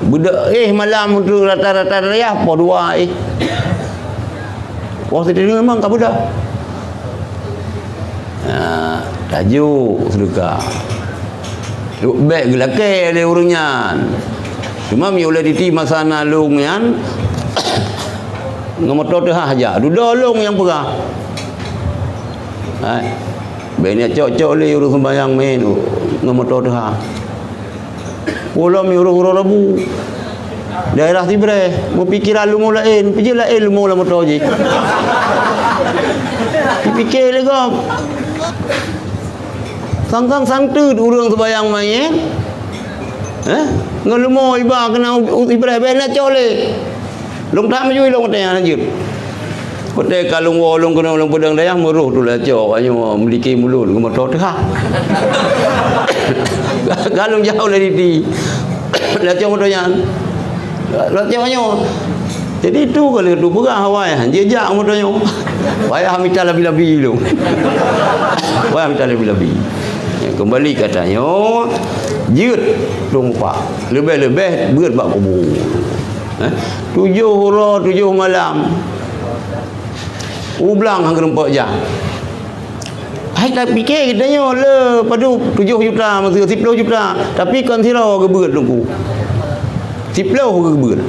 Beudôh éh malam untuk rata-rata dayah, poh dua éh. Poh siteungoh memang ka beudôh. Ha, tajok seudeukah. Bék geulakèe lé ureueng nyan. Cuma meunyoe ulèe titi masa na lôn nyan, ngon moto teuhah jak. Dudoe lôn nyang peugah. Hai. Bék neujak cok-cok lé ureueng seumayang manyét ngon moto teuhah. Ulôn uroe-uroe Rabu. Daerah Sibreh, meupikeran leumo laén, peue jeuet laén leumo lam moto jih. Jipike lé gob. Sang-sang sang teut ureueng seumayang manyét. Eh? Ngon leumo iba keunan u-, u-, Sibreh, bék neujak cok lé. Lôn that meujui lôn watèe nyan jeuet. Watèe ka lôn woe lôn keunoe lôn peudong dayah, meuroh tu lacok, nyoe meuliki mulôn ngon moto teuhah. Ka lôn jauh lé titi. Lacok moto nyan. Lacok nyoe. Jadi tu ka lheueh tu peugah awai, han jijak moto nyoe. Payah mita labi-labi lôn. Payah mita labi-labi. Keumbali keu tanyoe, jeuet tueng upah. Leubeh-leubeh beuet bak kubu. Eh, tujoh uroe, tujoh malam. U blang han geureumpok jak. Hai tapike geutanyoe le padub tujoh juta, meuseu siploh juta, tapi kon sidroe geubeuet Teungku. Siploh geubeuet.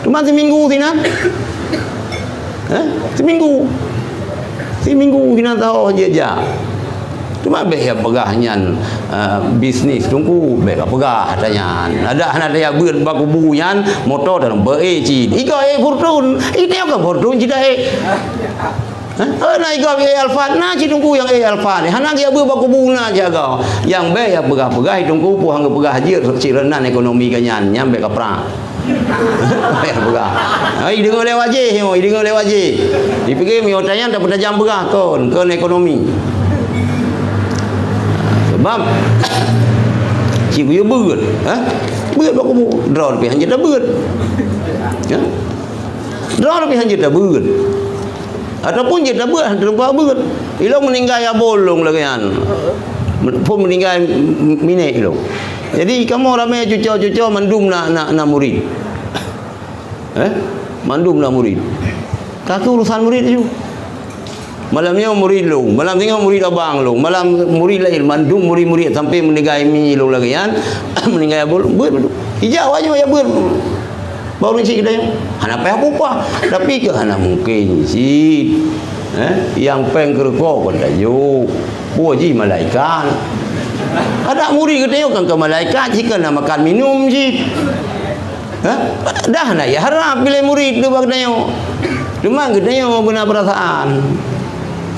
Teuma siminggu sinan. Eh, siminggu. Siminggu sinan saho jeuet jak. Cuma bék ya peugah nyan, eh, bisnis Teungku, bék ka peugah ata nyan. Adak hana daya beuet bak kubu nyan, moto dalam beu-e cit. Iga e Fortune, itu ka Fortune cit e. Hah? Eh, na iga e Alphard, na cit Teungku nyang e Alphard. Hana geubeuet bak kubu na jaga. Nyang bék ya peugah-peugah Teungku, puhang peugah jeuet cit reunan ekonomi ka nyan, nyan bék ka prang. Payah peugah. Ha, ideungoe lé wajéh nyoe, ideungoe lé wajéh. Dipike meunyoe tanyan tapeutajam peugah kon, kon ekonomi. Sebab cit geuyue beuet, ha? Beuet bak kubu, droe pih hanjeuet tabeuet. Ya. Droe pih hana jeuet tabeuet. Ataupun jeuet tabeuet, hana teumpat beuet. Ilong meuninggai abon lôn lagèe nyan. Phôn meuninggai m-, m-, minék lôn. Jadi, kamoe ramé cuco-cuco mandum na, na, na murit. Eh? Mandum na murit. Ka keuh urusan murit laju. Malam nyoe murit lôn, malam singoh murit abang lôn, malam murit laén, mandum murit-murit sampai meuninggai mi lôn lagèe nyan, meuninggai abon lôn, beuet. Ijak awak nyoe jak beuet. Bak ureueng chik geutanyoe. Hana payah peupah. Tapi keu hana mungken cit. Eh, nyang péng keu rukok kon tanyoe. Peue jih malaikat. Adak murit geutanyoe kan keu malaikat, jih keu na makan minum cit. Hah? Dah na ya harap pilih murit tu bak geutanyoe. Cuma geutanyoe beuna perasaan.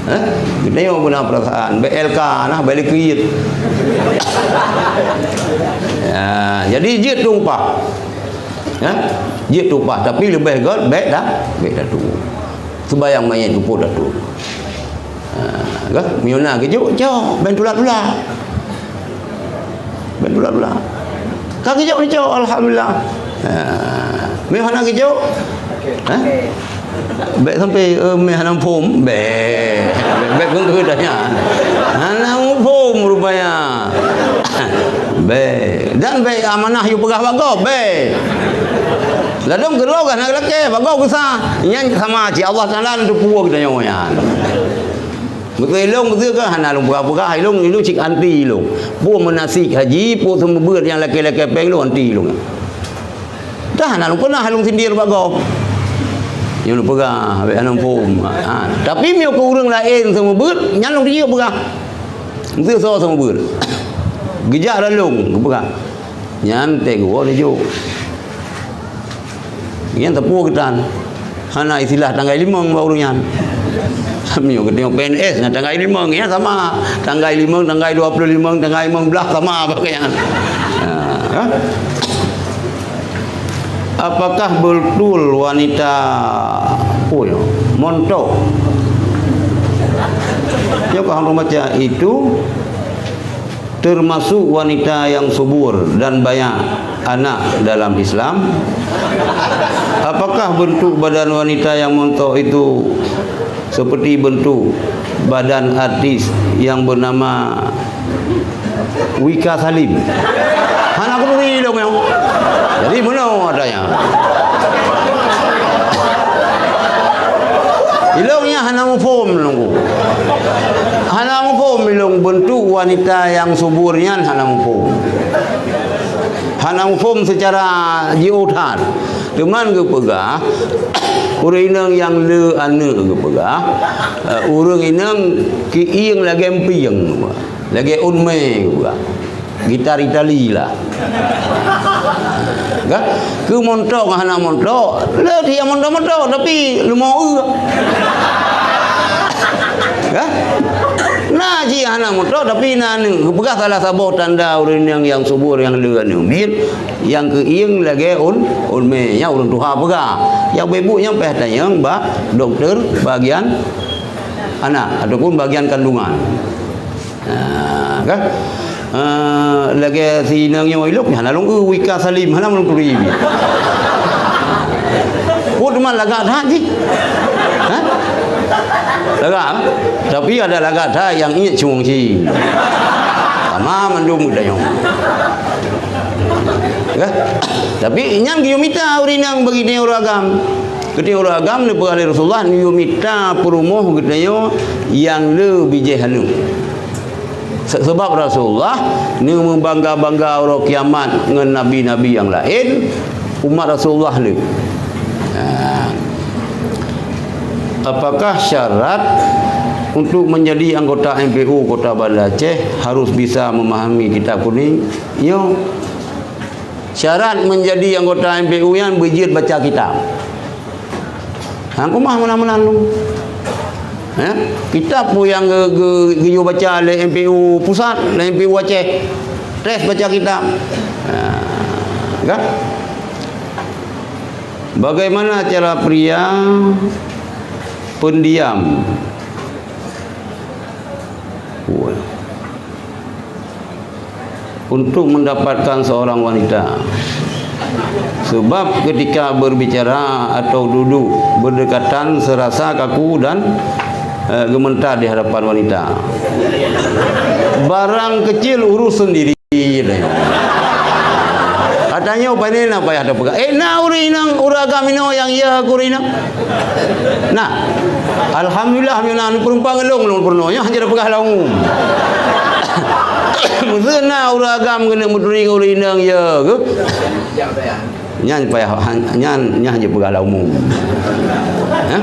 Hah? Geutanyoe beuna perasaan. Bèk L K nah, bèk likit. Ya, jadi jeuet tumpah. Ya? Jeuet tumpah, tapi leubeh gèt bèk dah, bèk dah tu. Sembahyang manyét tu pun dah tu. Ha, kan? Meunyoe na geujok, cok, ben tulak-tulak. Ben tulak-tulak. Ka geujok ni, cok, alhamdulillah. Ha, meunyoe hana geujok, ha? Bèk sampai, eh, meh hana muphom. Bèk. Bèk, bèk geunggeut dah nyan. Hana muphom rupanya. Bèk. Dan bèk amanah yue peugah bak gob, bèk. Ladôm keudroe ka hana lakèe, bak gob geusa. Nyan sama cit Allah Taala neuteupeue geutanyoe nyan. Beutôi ilong, beutôi kan hana lôn peugah-peugah, ilong, ilong cit anti ilong. Peue manasik haji, peue seumeubeuet nyang lakèe-lakèe péng lôn anti ilong. Dah hana lôn peunah lôn sindir bak gob. Nyoe lôn peugah, bèk hana muphom. Ha, tapi meunyoe keu ureueng laén seumeubeuet, nyan lôn jijok peugah. Beutôi soe seumeubeuet. Geujak lalong, geupeugah. Nyan teuh geuwoe neujok. Nyan teupeue geutan. Hana istilah tanggai limong bak ureueng nyan. Meunyoe geutanyoe P N S, na tanggai limong, nyan sama. Tanggai limong, tanggai dua puluh lima, tanggai limong belas sama bak nyan. Ha, ha? Apakah betul wanita, oh ya, montok? Ya, kalau baca itu, termasuk wanita yang subur dan banyak anak dalam Islam? Apakah bentuk badan wanita yang montok itu seperti bentuk badan artis yang bernama Wika Salim? Hana keuturi ilong nyoe. Jadi, meunoe adanya. Ilong nyan hana muphom lôn. Hana muphom ilong bentuk wanita nyang subur nyan hana muphom. Hana muphom secara jiôh that. Teuma geupeugah, ureueng inong nyang le aneuk geupeugah, eh, ureueng inong keuieng lagèe empieng, lagèe ôn mè geupeugah. Gitar Itali lah. Kan? Keu montok hana montok, le dia montok-montok, tapi leumo eu. Kan? Na jih hana montok, tapi na aneuk. Geupeugah salah saboh tanda ureueng inong nyang subur nyang le aneuk miet, nyang keuieng lagèe ôn, ôn mè, nyang ureueng tuha peugah. Nyang beubuet nyan payah tanyong bak dokto bagian anak ataupun bagian kandungan. Ha, kan? Ah, lagèe si inong nyoe ilok, hana lôn eu Wika Salim, hana lôn turi. Oh, teuma lagak that jih. Ha? Lagak, ha? Tapi ada lagak that nyang ié cueng cit. Sama mandum geutanyoe. Ya? Tapi nyan geuyue mita ureueng inong bagi tanyoe ureueng agam. Keu tanyoe ureueng agam neupeugah lé Rasulullah, neuyue mita peurumoh geutanyoe nyang le bijéh aneuk. Se-, sebab Rasulullah neumeubangga-bangga uroe kiamat ngon nabi-nabi nyang laén, umat Rasulullah le. Nah, apakah syarat untuk menjadi anggota M P U Kota Banda Aceh harus bisa memahami Kitab Kuning? Nyo, syarat menjadi anggota M P U nyan beujeuet baca kitab. Ha, kumah meunan-meunan lom. Eh, kitab peue nyang ge-, ge-, geuyue baca lé M P U pusat, lé M P U Aceh. Tes baca kitab. Ha, kan? Bagaimana cara pria pendiam? Wah. Untuk mendapatkan seorang wanita, Sebab ketika berbicara atau duduk berdekatan serasa kaku dan, eh, gementar di hadapan wanita. Barang kecil urus sendiri, katanya. Katanya, "Pane na payah tapeugah." Eh, na ureueng inong, ureueng agam inoe nyang ya keu ureueng inong. Nah, alhamdulillah, meunyoe na peureumpang lôn, lôn peurunoe, nyoe hana peugah lam umum. Meuseu na ureueng agam keuneuk meuturi keu ureueng inong, ya keu? Nyan payah, nyan, nyan hana peugah lam umum. Ha?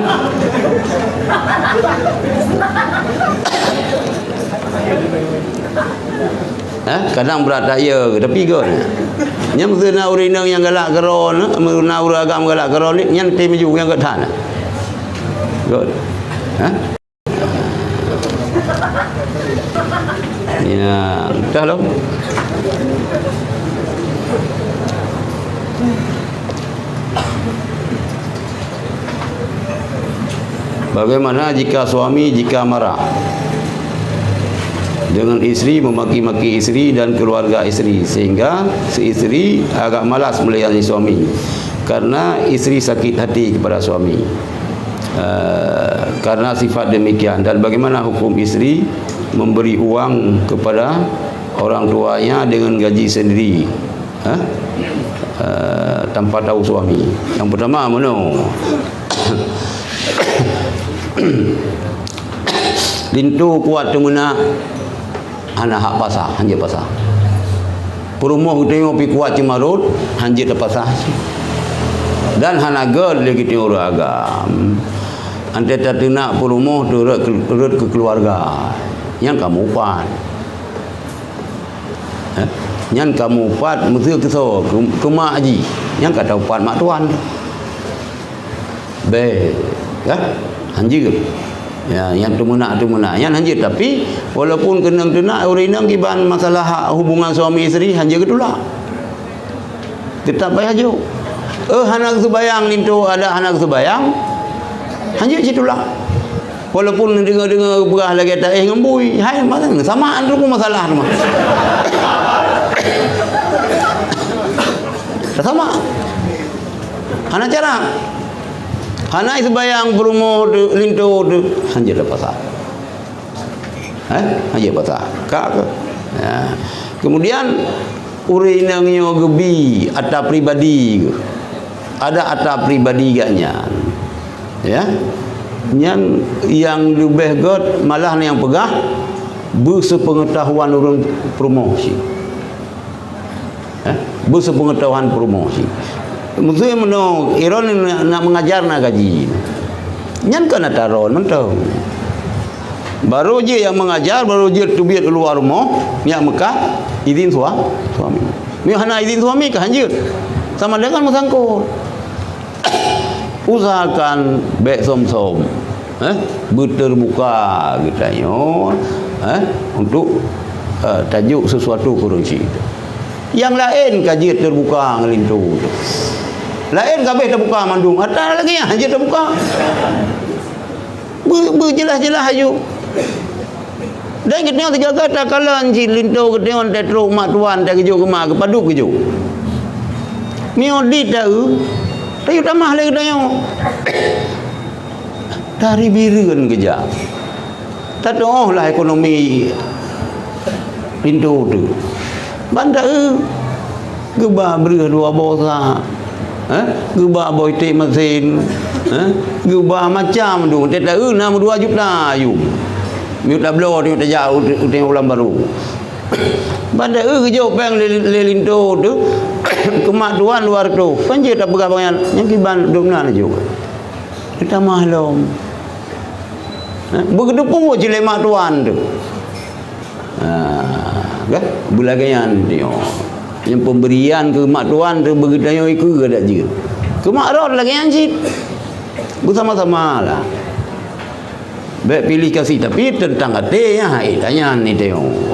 Ha? Kadang brat tak ya, tapi göt. Nyan meuseu na ureueng inong nyang galak keudroe, na ureueng agam galak keudroe, nyan tem ju nyang göt that. Göt. Ha? Ya, dah lom. Bagaimana jika suami jika marah dengan istri, memaki-maki istri dan keluarga istri, sehingga si istri agak malas melayani suami karena istri sakit hati kepada suami? Eh, karena sifat demikian, dan bagaimana hukum istri memberi uang kepada orang tuanya dengan gaji sendiri, eh, eh, tanpa tahu suami? Yang pertama, meunoe. Linto kuat teumeunak, hana hak pasah, hanjeuet pasah. Peurumoh geutanyoe pih kuat ceumarot, hanjeuet tapasah. Dan hana göt lé geutanyoe ureueng agam. Antai tateunak peurumoh teuh rot keu, rot keu keuluwarga. Nyan kamoe upat. Eh? Nyan kamoe upat meuseu keu soe? Keu, keu mak jih. Nyan ka taupat mak tuan. Bèk, ya, hanjeuet. Ya, nyang teumeunak-teumeunak, nyan hanjeuet. Tapi, walaupun keunong teunak, ureueng inong kiban masalah hubungan suami isteri, hanjeuet geutulak. Teutap payah jok. Eh, hana geuseubayang linto, adak hana geuseubayang, hanjeuet jitulak. Walaupun deungoe-deungoe peugah lagèe taéh ngon bui, hai, masa sama tu pun masalah tu mah. Sama. Hana cara. Hana seubayang peurumoh teuh, linto teuh, hanjeuet dah pasah. Eh? Hanjeuet pasah. Ka keuh. Ya. Kemudian, ureueng inong nyoe geubi atra pribadi geuh. Ada atra pribadi geuh nyan. Ya. Nyan nyang leubeh göt malah nyang peugah beuseupeungeutahuan ureueng peurumoh cit. Eh, beuseupeungeutahuan peurumoh cit. Meuseu meunoe, droeneuh nak, nak mengajar na gaji. Nyan kon atra droeneuh mantong. Barô jeuet nyang mengajar, barô jeuet teubiet u luwa rumoh, nyak meukat izin sua-, suami. Meunyoe hana izin suami, ka hanjeuet. Sama dengan meusangkot. Usahakan bèk som-som, eh, beuteubuka geutanyoe, eh, untuk, eh, tajok sesuatu keu ureueng syiek. Nyang laén ka jeuet teubuka ngon linto. Laén ka abéh teubuka mandum, atra lagèe nyan jeuet teubuka. Beu-, beujeulaih-jeulaih aju. Dan geutanyoe sigaga takalon cit linto geutanyoe teutrok mak tuan, tageujok keu mak, geupadub geujok. Meunyoe dit ta-eu, tayue tamah lé geutanyoe. Tari bireuen geujak. Tatuoh lah ekonomi linto teuh. Ban ta-eu, geuba breueh dua boh sa, eh? Geuba boh iték mesin, eh? Geuba macam tu. Teuta-eu na meudua juta yum. Miyueb tabloe, miyueb tajak u, u, u Ulang Baru. Ban ta-eu geujok péng lé, lé linto teuh, keu mak tuan dua reutôh. Kan jeuet tapeugah bangai nyan, nyang kiban dum na laju. Teutamah lom. Eh? Beugeuteupeue cit lé mak tuan teuh. Ha, kan? Beulagèe nyan tanyoe. Nyang peubrian keu mak tuan teuh beugeutanyong ikeue adak jeuet. Keu mak rot lagèe nyan cit. Beusama-sama lah. Bèk piléh kasih, tapi teuntang até nyan, hai, tanyan ni tanyoe.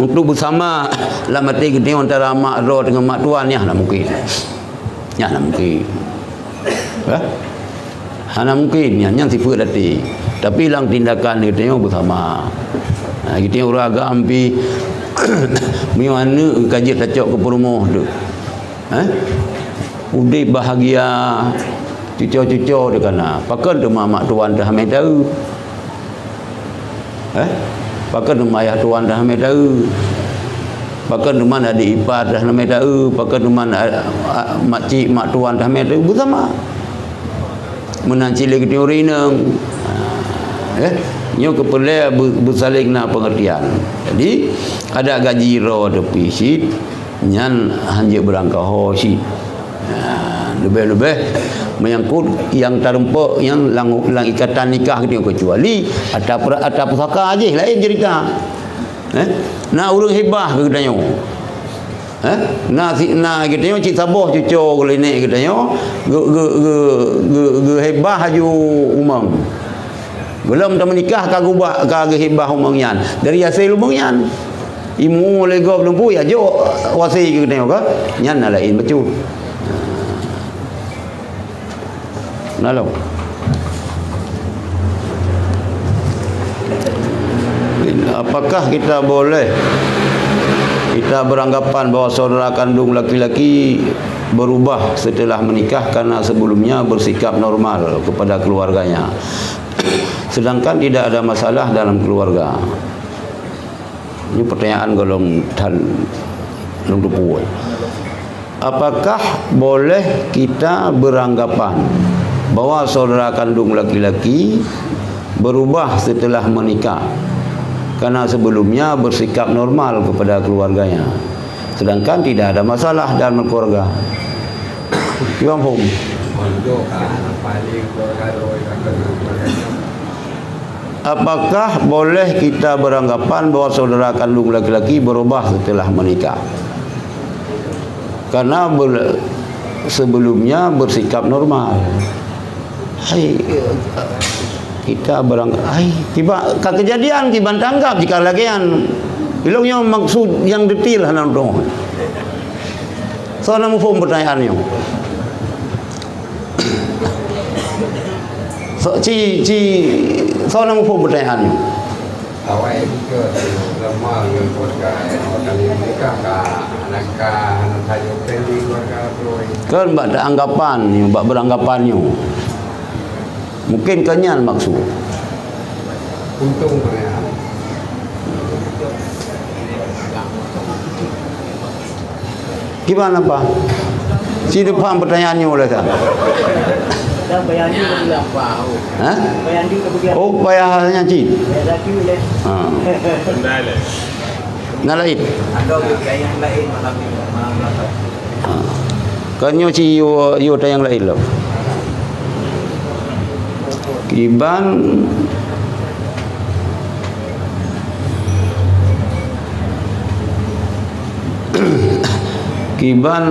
Untuk beusama lam até geutanyoe antara mak rot deungon mak tuan, nyan hana mungken. Nyan hana mungken. Hah? Hana mungken, nyan, nyan sifeuet até. Tapi lam tindakan geutanyoe beusama. Ha, geutanyoe ureueng agam pih, meunyoe aneuk ka jeuet tacok keu peurumoh teuh. Eh? Udeb bahagia, cuco-cuco teuh ka na. Pakon teuma mak tuan teuh hamé taeu? Eh? Pakon teuma ayah tuan teuh hamé taeu? Pakon teuma adék ipar teuh hamé taeu? Pakon teuma a-, a-, makcik mak tuan teuh hamé taeu? Beusama. Meunan cit lé geutanyoe ureueng inong. Ha, eh, nyoe keupeureulee beu-, beusaléng na peungeurtian. Jadi, adak gaji droe teupih cit, nyan hanjeuet beurangkaho cit. Ha, leubeh-leubeh meunyangkot nyang tareumpok nyang lam, lam ikatan nikah geutanyoe, keucuali ata per-, ata pusaka jih, laén ceurita. Eh, na ureueng hibah keu geutanyoe. Eh, na si, na geutanyoe cit saboh cuco geulinek geutanyoe, geu-, geu-, geu-, geu-, geuhibah laju umong. Gohlom tameunikah ka geuba-, ka geuhibah umong nyan. Dari hasé umong nyan, imu lé gob lumpu ya jok wasi keu geutanyoe ka. Nyan na laén bacut. Lalu, apakah kita boleh, kita beranggapan bahwa saudara kandung laki-laki berubah setelah menikah karena sebelumnya bersikap normal kepada keluarganya, sedangkan tidak ada masalah dalam keluarga? Ini pertanyaan golom tan lôn teupeu. Apakah boleh kita beranggapan bahwa saudara kandung laki-laki berubah setelah menikah, karena sebelumnya bersikap normal kepada keluarganya, sedangkan tidak ada masalah dalam keluarga? Imam Hum. Apakah boleh kita beranggapan bahwa saudara kandung laki-laki berubah setelah menikah? Karena ber-, sebelumnya bersikap normal. Hai, kita berang-, hai, tiba ka kejadian, kiban tanggap jika lagian. Ilong nyoe maksud yang detail hana dong. Soal muphom pertanyaan nyoe. So, ci, ci, soe na muphom peutanyaan nyoe? Awai ke lemah ngon keluarga, ngon kami menikah ka, anak ka, anak sajo pending keluarga tu. Kan bak anggapan nyoe, bak beranggapan nyoe. Mungkin kan nyan maksud. Untung pernah. Kiban apa? Ci neupaham pertanyaan nyoe lé ka. Dan bayar ni lagi apa? Ha? Bayar ni ke bagian? Oh, payah nyan cit. Bayar lagi leh. Ha. Benda leh. Na lain. Ada yang lain malam ni, malam ni. Ha. Kan nyoe ci yo, yo tayang lain lom. Kiban Kiban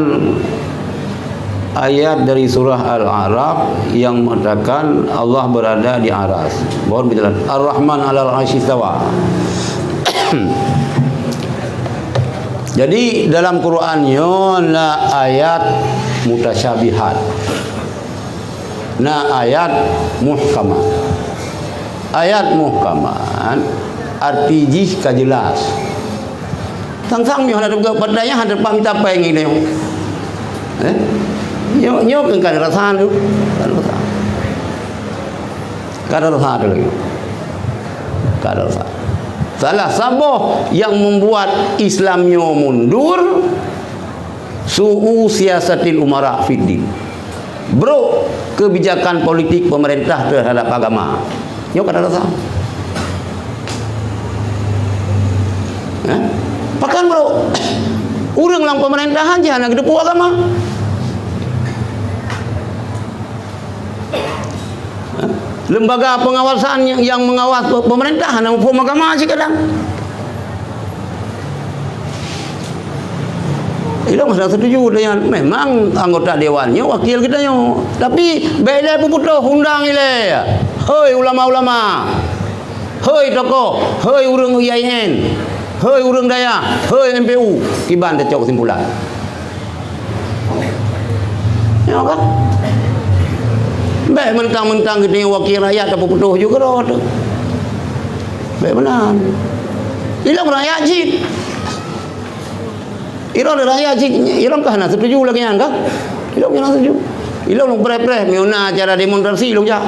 ayat dari surah Al-A'raf yang mengatakan Allah berada di aras. Mohon penjelasan. Ar-Rahman alal arsy istawa. Jadi, dalam Quran nyoe na ayat mutasyabihat. Na ayat muhkamat. Ayat muhkamat arti jih ka jelas. Sang-sang nyoe hana teupeugah, padahai hana teupah mita péng ilée nyoe. Eh? Nyoe, nyoe kan ka rasa tu. Ka rasa. Ka rasa tu lagi. Ka rasa. Salah saboh yang membuat Islam nyoe mundur, su'u siyasatil umara fid din. Brok kebijakan politik pemerintah terhadap agama. Nyoe ka rasa. Eh? Pakon brok? Ureuëng lam pemerintahan jih hana geuteupeue agama. Lembaga pengawasan yang, yang mengawas pe-, pemerintah hana muphom agama cit kadang. Ilong hana setuju dengan memang anggota dewan nyoe wakil kita nyoe. Tapi bèk ilée peuputoh undang ilée. Hoi ulama-ulama. Hoi tokoh, hoi ureuëng U I N, hoi ureuëng dayah, hoi M P U, kiban tacok kesimpulan. Ya kan? Bèk mentang-mentang geutanyoe wakil rakyat tapeuputoh ju keudroe teuh. Bèk meunan. Ilong rakyat cit. Ilôn rakyat cit, ilôn ka hana setuju lagèe nyan ka? Ilôn hana setuju. Ilôn lôn preh-preh, meunyoe na acara demonstrasi ilôn jak.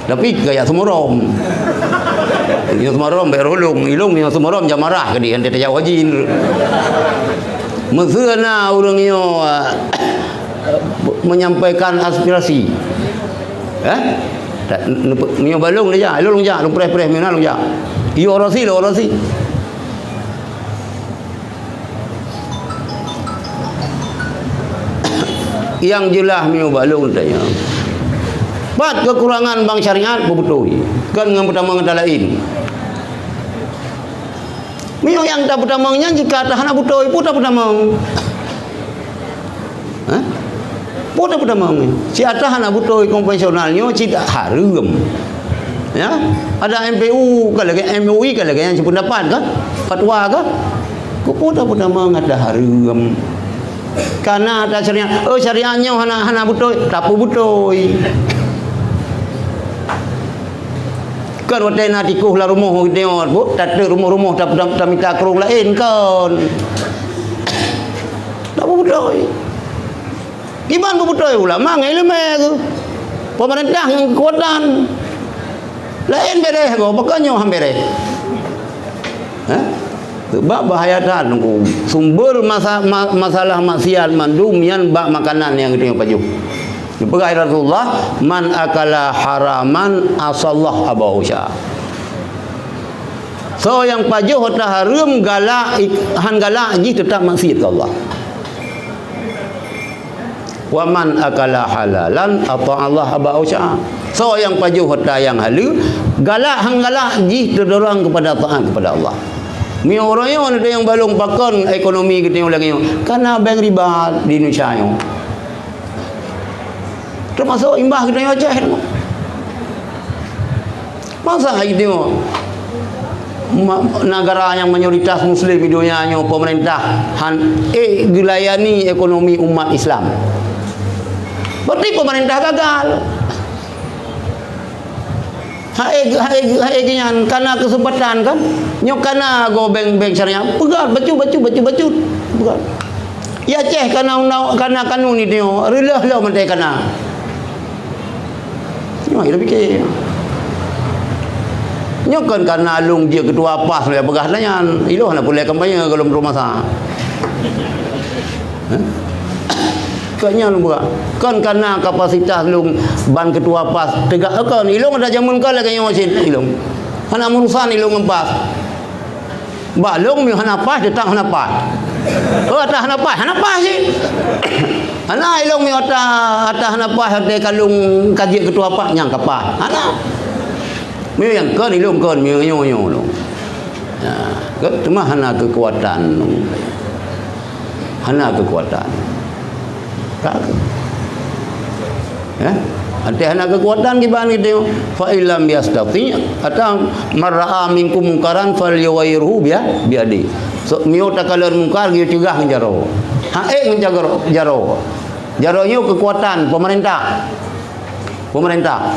Tapi kaya seumarom. Nyoe seumarom bèk roh lôn, ilôn nyoe seumarom jak marah keudéh, han tajaweueb haji. Meuseu na ureueng nyoe, ah, menyampaikan aspirasi. Eh? Tak, nupe-, meunyoe bak lôn jak, ilôn lôn jak, lôn preh-preh, meunyoe na lôn jak. Iyo orasi, lôn orasi. Nyang jeulaih meunyoe bak lôn tanya, pat keukurangan bang syariat beubeutôi, kon ngon peutamong ata laén. Meunyoe nyang tapeutamong nyan jika ata hana beutôi, peue tapeutamong? Hah? Peue tapeutamong nyan? Si ata hana beutôi konvensional nyoe cit hareuem. Ya, ada M P U ka lagèe, M U I ka lagèe nyang sipeundapat ka? Fatwa ka? Keu peue tapeutamong ata hareuem? Kana ata syariat, oh, syariat nyoe hana, hana beutôi, tapeubeutôi. Kan watèe na tikôh lam rumoh geutanyoe, bu, tateuk rumoh-rumoh, ta-, ta-, tamita krueng laén, kon. Tapeubeutôi. Iban beubeutôi ulama ngon ileumèe geuh. Peumeurintah ngon keukuatan. Laén bèrèh goe, pakon nyoe han bèrèh? Hah? Sebab bahaya that, Teungku. Sumber masa-, ma-, masalah maksiat mandum nyan bak makanan nyang geutanyoe pajoh. Geupeugah Rasulullah, "Man akala haraman asallah abau sya." Soe nyang pajoh ata hareuem galak, ik-, han galak jih teutap maksiat keu Allah. "Wa man akala halalan ata'allah abau sya." Soe nyang pajoh ata nyang haleue, galak han galak jih teudorong keupada taat keupada Allah. Meunyoe uroe nyoe neudeungoe bak lôn pakon ekonomi geutanyoe lagèe nyoe, kana bank riba di Indonesia nyoe. Teumasok imbah geutanyoe Aceh nyoe. Masa hai tengok, ma-, negara nyang mayoritas Muslim di dunia nyoe, pemerintah han ék geulayani ekonomi umat Islam. Berarti pemerintah gagal. Hai, hai, hai nyan kana kesempatan kan? Nyoe kana go bank-bank syariah. Peugah bacut, bacut, bacut, bacut. Peugah. Ya Aceh kana undang, kana kanun itu, reuloh-loh mantong kana. Nyoe, ya, pikir. Nyoe kon kana lôn jeuet ketua pas lé peugah nyan. Ilôn hana peureulèe kampanye goh lom masa. Hah? Kon nyan lôn peugah. Kon kana kapasitas lôn ban ketua pas. Tegak kon ilôn ada jameun ka lagèe nyoe cit ilôn. Hana meurusan ilôn ngon pas. Bak lôn meunyoe hana pas, teutap hana pas. Oh, ata hana pas, hana pas cit. Hana ilôn meunyoe ata, ata hana pas, ata ka lôn ka jeuet ketua pas, nyang ka pas. Hana. Meunyoe nyang kon, ilôn kon, meunyoe nyoe, nyoe lôn. Ya, kon teuma hana keukuatan lôn. Hana keukuatan. Ka. Eh? Até hana keukuatan kiban gitu. Fa illam yastati, ata man ra'a minkum munkaran falyughayyirhu biya-, biyadi. So, meunyoe takalon mungkar, geuyue ceugah ngon jaroe. Hak ék ngon jaroe, jaroe. Jaroe nyoe keukuatan pemerintah. Pemerintah.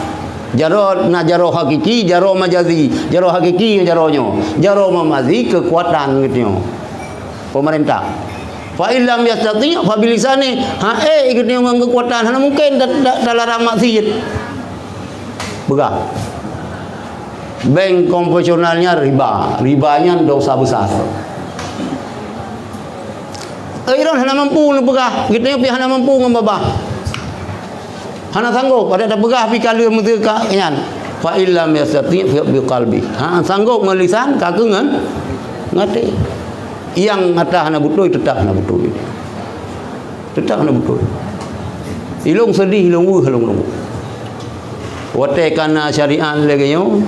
Jaroe na jaroe hakiki, jaroe majazi. Jaroe hakiki jaroe nyoe. Jaroe mamazi keukuatan gitu nyoe. Pemerintah. Fa illam yastati fa bilisani. Hak ék geutanyoe ngon keukuatan, hana mungken ta-, ta-, talarang maksiat. Peugah. Bank konvensionalnya riba. Riba nyan dosa besar. Eh, droe hana mampu neupeugah. Geutanyoe pih hana mampu ngon babah. Hana sanggob, adak tapeugah pih ka lheueh meuseuka nyan. Fa illam yastati fa biqalbi. Ha, sanggob ngon lisan, ka keuh ngon, ngon até. Nyang ata hana beutôi, teutap hana beutôi. Teutap hana beutôi. Ilôn seudeh, ilôn weueh, ilôn lôn. Watèe ka na syariat lagèe nyoe,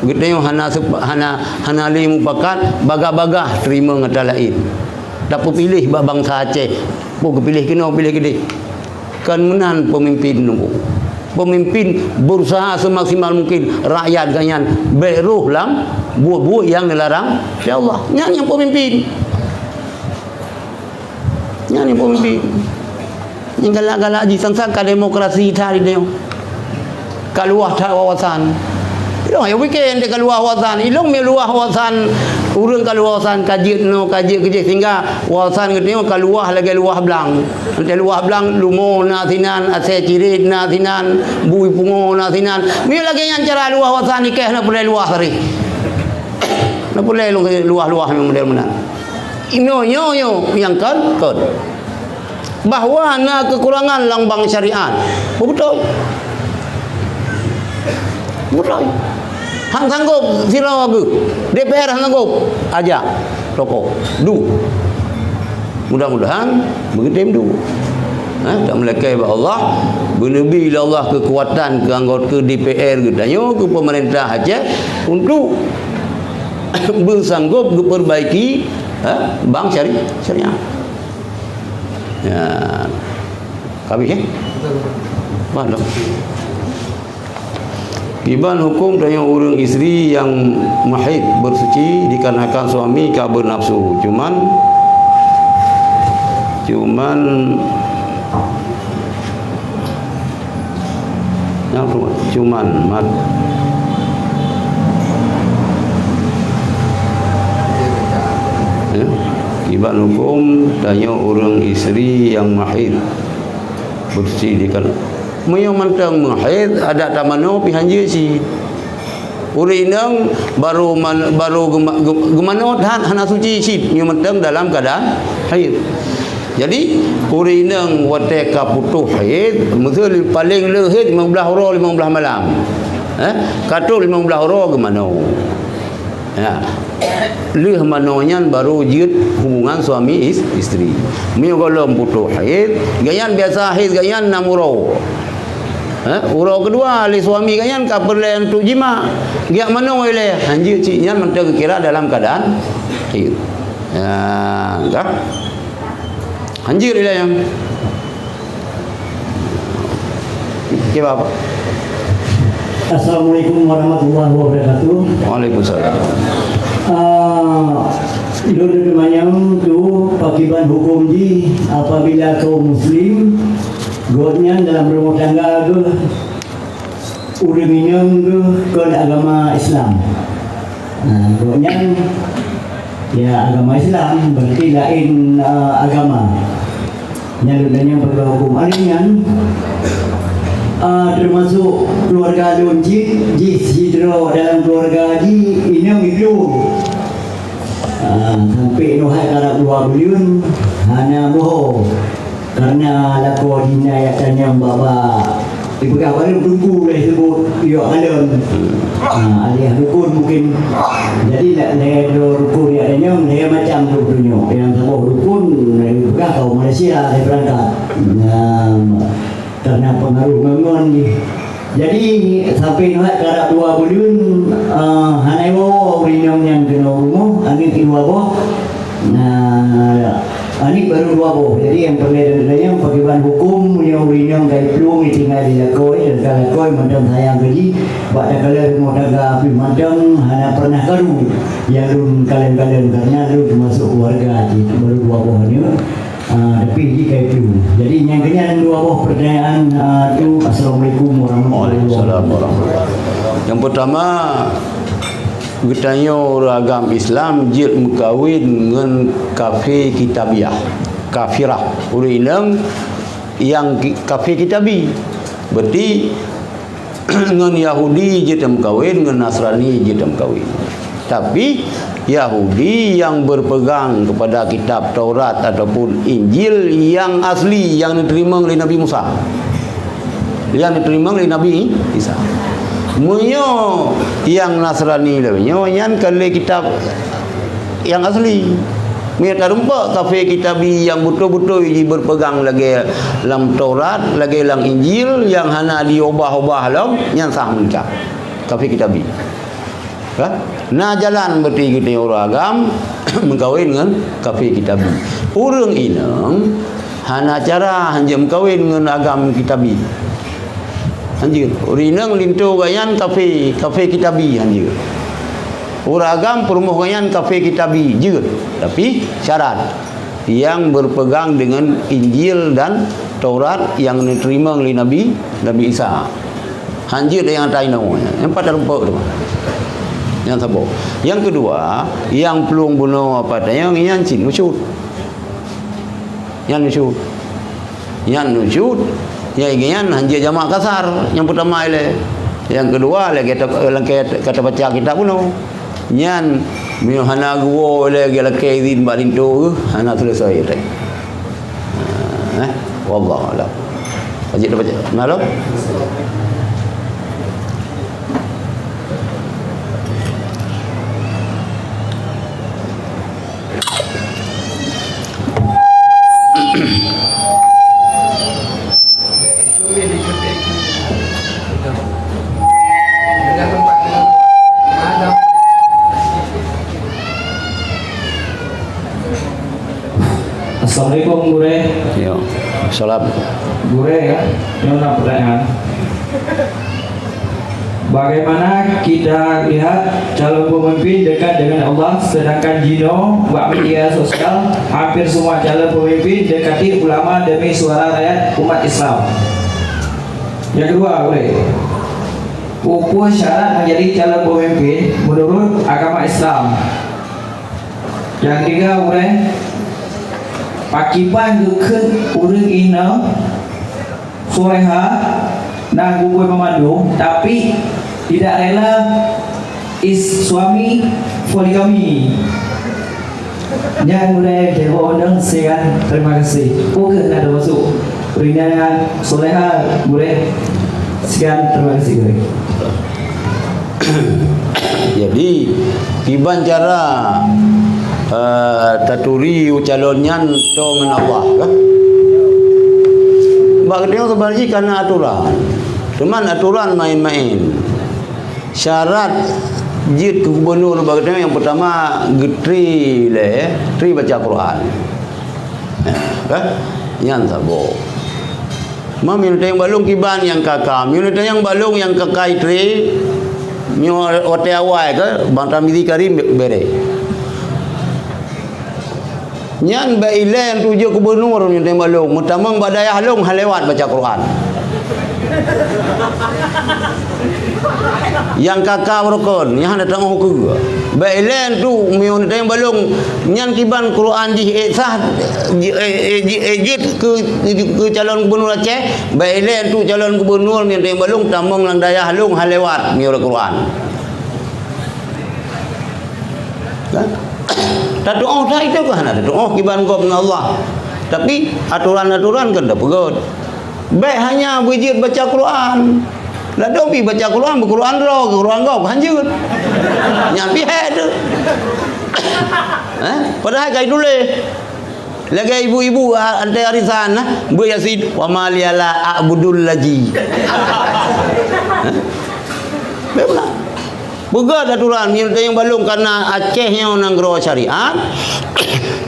geutanyoe hana sep-, hana, hana lé mupakat, bagah-bagah teurimong ata laén. Tapeupiléh bak bansa Aceh, peue geupiléh keunoe, piléh keudéh. Kon meunan peumimpin nyoe. Peumimpin berusaha seumaksimal mungkin rakyat geuh nyan bèk rôh lam buet-buet nyang neularang lé Allah. Nyan nyang peumimpin. Nyan nyang peumimpin. Nyang galak-galak jih sang-sang ka demokrasi that di nyoe. Ka luwah that wawasan. Dong, ya weekend dia keluar wasan. Ilong mi luah wasan. Urang keluar wasan kajit no, kajit kejih sehingga wasan geutanyoe keluar lagi luah blang. Nanti luah blang lumo na sinan, asai cirit na sinan, bui pungo na sinan. Mi lagi yang cara luah wasan ikeh na pulai luah tadi. Na pulai luah-luah memang model mana. Ino, nyo, nyo, yang kan, kan. Bahwa na kekurangan lam bang syariat. Beutôi. Beutôi. Han sanggup sidroe geuh. D P R han sanggup. Ajak tokoh. Du. Mudah-mudahan beugeutem du. Ha, tak meulakée bak Allah, beuneubri lé Allah keukuatan keu anggota D P R geutanyoe, keu pemerintah Aceh untuk beusanggup geupeurbaiki, ha, bang syari-, syariat. Ya. Habis, eh? Mana? Kiban hukum tanyoe ureuëng isteri nyang mahid bersuci dikarenakan suami ka bernafsu. Cuman, cuman, nyang tu, cuman mat. Ya, kiban hukum tanyoe ureuëng isteri nyang mahid bersuci dikarenakan Meunyoe mantong meuhaid, adat tamanoe pih hanjeuet cit. Ureuëng inong barô man-, barô geuma-, geu-, geumanoe that hana suci cit, meunyoe mantong dalam keuadaan haid. Jadi, ureuëng inong watée ka putôh haid, miseu paleng le haid limong blaih uroe limong blaih malam. Eh, ka trôk limong blaih uroe geumanoe. Ya. Lheueh manoe nyan barô jeuet hubungan suami is-, isteri. Meunyoe gohlom putôh haid, gobnyan biasa haid gobnyan nam uroe. Ha? Uroe keudua lé suami gobnyan ka peureulée untuk jima. Geujak manoe ilée, hanjeuet cit nyan mantong geukira dalam keuadaan haid. Ya, kan? Hanjeuet ilée nyan. Okey, Bapak. Assalamualaikum warahmatullahi wabarakatuh. Waalaikumsalam. Ah, lôn teumanyong tu, pakiban hukum jih apabila kaum muslim gobnyan dalam rumah tangga geuh ureuëng inong geuh kon agama Islam. Nah, gobnyan, ya, agama Islam, berarti laén, eh, agama. Nyan lôn tanyong peugah huköm. Akhé nyan, eh, teumasok keuluwarga lôn cit, jih sidroe dalam keuluwarga jih inong iplueng. Ah, sampoe nyoe hai karab dua buleuen hana meuho. Karena lakoe jih na jak tanyong bak-bak. Dipeugah barô teungku lé seubut, yok kalon. Ah, alih rukun mungkin. Jadi, lé, lé droe rukun jak tanyong, lé macam tu tunyok. Nyang saboh rukun, lé peugah kaum Malaysia, lé beurangkat. Nah, karena pengaruh ngon-ngon jih. Jadi, sampoe nyoe karab dua buleuen, eh, hana iwoe-woe ureuëng inong nyan keunoe rumoh, aneuk dua boh. Nah, aneuk barô dua boh. Jadi, nyang peureulée lôn tanyong, pakiban huköm meunyoe ureuëng inong ka iplueng, itinggai di lakoe, dan ka lakoe mantong sayang keu jih, bak takalon rumoh tangga pih mantong hana pernah karu nyang lôn kalon-kalon, karena lôn teumasok keuluwarga jih, barô dua boh aneuk. Ah, tapi jih ka iplueng. Jadi, nyang keunan dua boh pertanyaan, ah, tu. Assalamualaikum warahmatullahi wabarakatuh. Waalaikumsalam warahmatullahi wabarakatuh. Nyang pertama, geutanyoe ureuëng agam Islam jeuet meukawen ngon kafé kitabiah, kafirah. Ureuëng inong nyang ki-, kafé kitabi. Berarti, ngon Yahudi jeuet meukawen, ngon Nasrani jeuet meukawen. Tapi, Yahudi nyang berpegang kepada kitab Taurat ataupun Injil nyang asli nyang neuteurimong lé Nabi Musa. Nyang neuteurimong lé Nabi Isa. Meunyoe nyang Nasrani lagée nyoe, nyan kon lé kitab nyang asli. Meunyoe tarumpok kafé kitabi nyang beutôi-beutôi jih berpegang lagée lam Taurat, lagée lam Injil nyang hana diubah-ubah lom, nyan sah meunikah. Kafé kitabi. Kan? Na jalan berarti geutanyoe ureuëng agam meukawen ngon kafé kitabi. Ureuëng inong hana cara hanjeuet meukawen ngon agam kitabi. Hanjeuet. Ureuëng inong linto gobnyan kafé, kafé kitabi hanjeuet. Ureuëng agam peurumoh gobnyan kafé kitabi jeuet. Tapi syarat nyang berpegang dengan Injil dan Taurat nyang neuteurimong lé Nabi, Nabi Isa. Hanjeuet nyang ata inoe, nyang pat tarumpok teuma. Nyang saboh. Nyang keudua, nyang plueng bunoe apa tanyong nyan cit nusyut. Nyan nusyut. Nyan nusyut, nyang ingat nyan hanjeuet jamak kasar, nyang peutama ilée. Nyang keudua, lagée ta-, lagée ka tabaca kitab bunoe. Nyan, meunyoe hana geuwoe lé geulakée idhin bak linto, hana seuleusoe teuh. Eh, wallahu a'lam. Wajib dapat cek. Nah, lo? Assalamualaikum, Gurée. Ya, salam. Gurée, ya, nyoe na pertanyaan. Bagaimana kita lihat calon pemimpin dekat dengan Allah, sedangkan jinoe bak media sosial hampir semua calon pemimpin dekati ulama demi suara rakyat umat Islam? Yang kedua, Gurée, peue-peue syarat menjadi calon pemimpin menurut agama Islam? Nyang tiga, Gurée, pakriban geukheun ureuëng inong soleha na geupeue meumandum, tapi tidak rela is suami poligami. Nyan, Gurée, jaweueb ureuëng sian, terima kasih. Peue keuh na teumasuk ureuëng inong soleha, Gurée? Sekian, terima kasih, Gurée. Jadi, kiban cara, eh, taturi calon nyan toe ngon Allah, kan? Bak geutanyoe sebenarnya kana aturan. Cuman aturan main-main. Syarat jeuet keu gubunur bak geutanyoe nyang peutama geutri lé, tri baca Quran. Kan? Nyan saboh. Ma meunyoe tanyong bak lôn kiban nyang ka-ka. Meunyoe tanyong bak lôn nyang ka-ka itre, meunyoe watée awai keu Bang Tarmizi Karim be-, bere. Nyan bak ilée tu jeuet gubunur meunyoe tanyong bak lôn. Meutamong bak dayah lôn han lewat baca Quran. Nyang ka-ka beurukon, nyang hana teuoh keue. Bak ilée tu, meunyoe teueng balong, nyan kiban Quran jih ék sah, ji-, ék, ék, ji-, ék jeuet keu, keu calon gubunur Aceh, bak ilée tu calon gubunur meunyoe teueng balong, tamong lam dayah lôn han lewat meunyoe Quran. Kan? Tatuoh that itu kan hana tatuoh kiban gob ngon Allah. Tapi aturan-aturan kan tapeugöt. Bék hanya beujeuet baca Quran. Ladôm pih baca Quran, beuquran droe, Quran gob, hanjeuet. Nyan pih hék teuh. Eh? Padahai ka ituléh. Lagée ibu-ibu, a, anté arisan, nah, beu Yasin, "Wa ma liya la a'budul lazi." Eh? Bék pula. Peugah aturan, meunyoe teueng balong karena Aceh nyoe nanggroe syariat,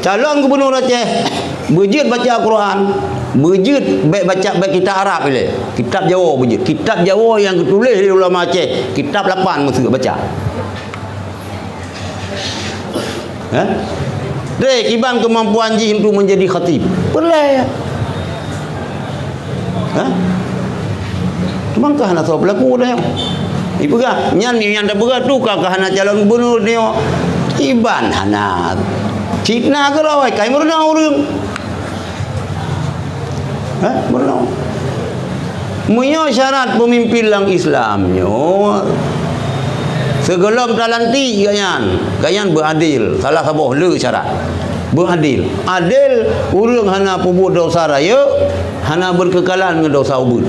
calon gubunur Aceh, beujeuet baca Quran, beujeuet bék baca, bék kitab Arab ilée. Kitab Jawoe beujeuet. Kitab Jawoe nyang geutuléh lé ulama Aceh, kitab lapan meuseuet baca. Eh? Deh, kiban kemampuan jih untuk menjadi khatib. Peureulée. Hah? Cuman ka hana soe peulaku dah nyoe. Ipeugah, nyan, nyan tapeugah tu ka, ka hana calon gubunur nyoe. Iban hana. Cit na keurôi, kai meurunoe ureuëng. Hah? Meurunoe. Meunyoe syarat peumimpin lam Islam nyoe, sigohlom talantik gobnyan, gobnyan beuadil, salah saboh le syarat. Beuadil. Adil, ureuëng hana peubuet desya rayeuk, hana beukeukalan ngon desya ubit.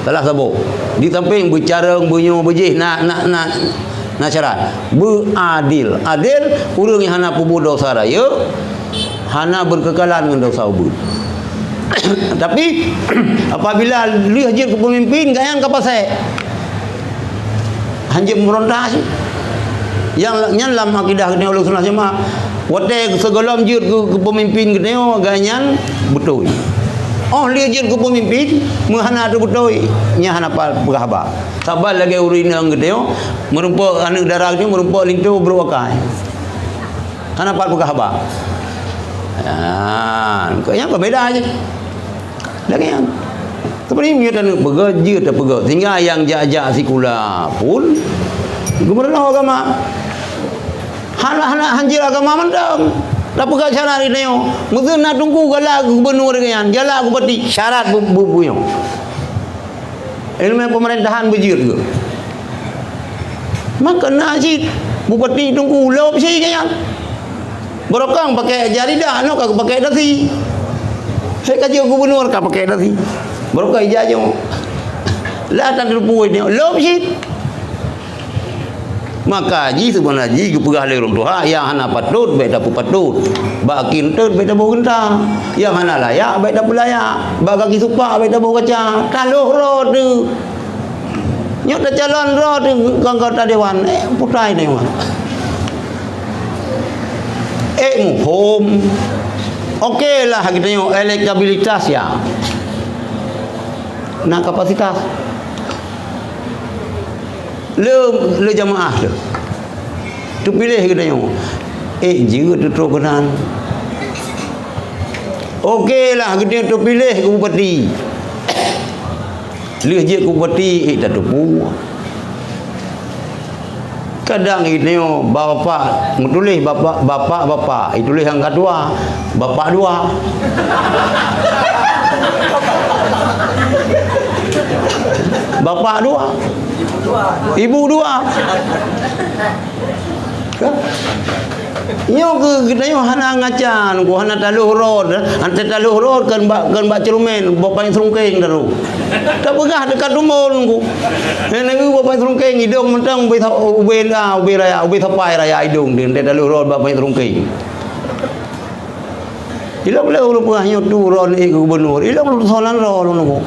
Salah saboh. Di sampéng beucarông, beunyoe, beujih, na, na, na, na syarat. Beuadil. Adil, ureuëng nyang hana peubuet desya rayeuk, hana beukeukalan ngon desya ubit. Tapi, apabila lheueh jeuet keu peumimpin, gobnyan ka pasék. Hanjeuet meurontak cit. Nyang, nyan lam akidah geutanyoe Ahlussunnah Jamaah. Watée sigohlom jeuet keu, keu peumimpin geutanyoe, gobnyan beutôi. Óh lheueh jeuet keu peumimpin, meuhana teuh beutôi, nyan hana pat peugah haba. Saban lagée ureuëng inong geutanyoe, meurumpok aneuëk dara geutanyoe, meurumpok linto brôk akai. Hana pat peugah haba. Nyan, keu nyan ka beda cit. Lagée nyan. Sebenarnya miyueb taneuk peugah, jeuet tapeugah. Sehingga nyang jak-jak sikula pun geumeureunoe agama. Hana, hana hanjeuet agama mantong. Tapeugah syarat geutanyoe. Meuseu na teungku galak gubernur nyan, galak bupati, syarat bu-, bu-, buyoe. Ileumèe peumeurintahan beujeuet geuh. Maka na cit bupati teungku lop si nyan. Barokon pakai jaridah, nyoe ka pakai dasi. Hai ka jeuet gubernur ka pakai dasi. Barokon ija nyoe. Lah tan teupeu nyoe, lop cit. Maka jih seubeuna jih geupeugah lé ureueng tuha, nyang hana patôt bèk tapeupatot. Bak keuneuk bèk taboh geunta. Nyang hana layak bèk tapeulayak. Bak gaki supak bèk taboh gaca. Taloh droe teuh. Nyoe tacalon droe teuh keu anggota dewan. Eh, putai dewan. Eh, muphom. Oke lah geutanyoe elektabilitas ya. Na kapasitas. Le, le jamaah tu. Teupiléh geutanyoe. Eh, jeuet teutrok keunan. Oke lah, geutanyoe teupiléh keu bupati. Lheueh jeuet keu bupati, eh, tateupeue. Kadang geutanyoe bapak meutuléh bapak, bapak, bapak, ituléh nyang ka dua, bapak dua. Bapak dua. Ibu dua. Kan? Nyoe keu geutanyoe hana ngacan, ku hana taloh rot, hana taloh rot kan bak, kan bak cerumen, bak paéng seurungkeng taru. Tapeugah dekat rumoh ku. Nenek ibu bak paéng seurungkeng, idong mantong ubé sa-, ubé na, ubé raya, ubé sapai raya idong dia, taloh rot bak paéng seurungkeng. Ilong lé ureueng peugah nyoe tu rot ni gubernur. Ilong lôn soe nan rot lôn ku.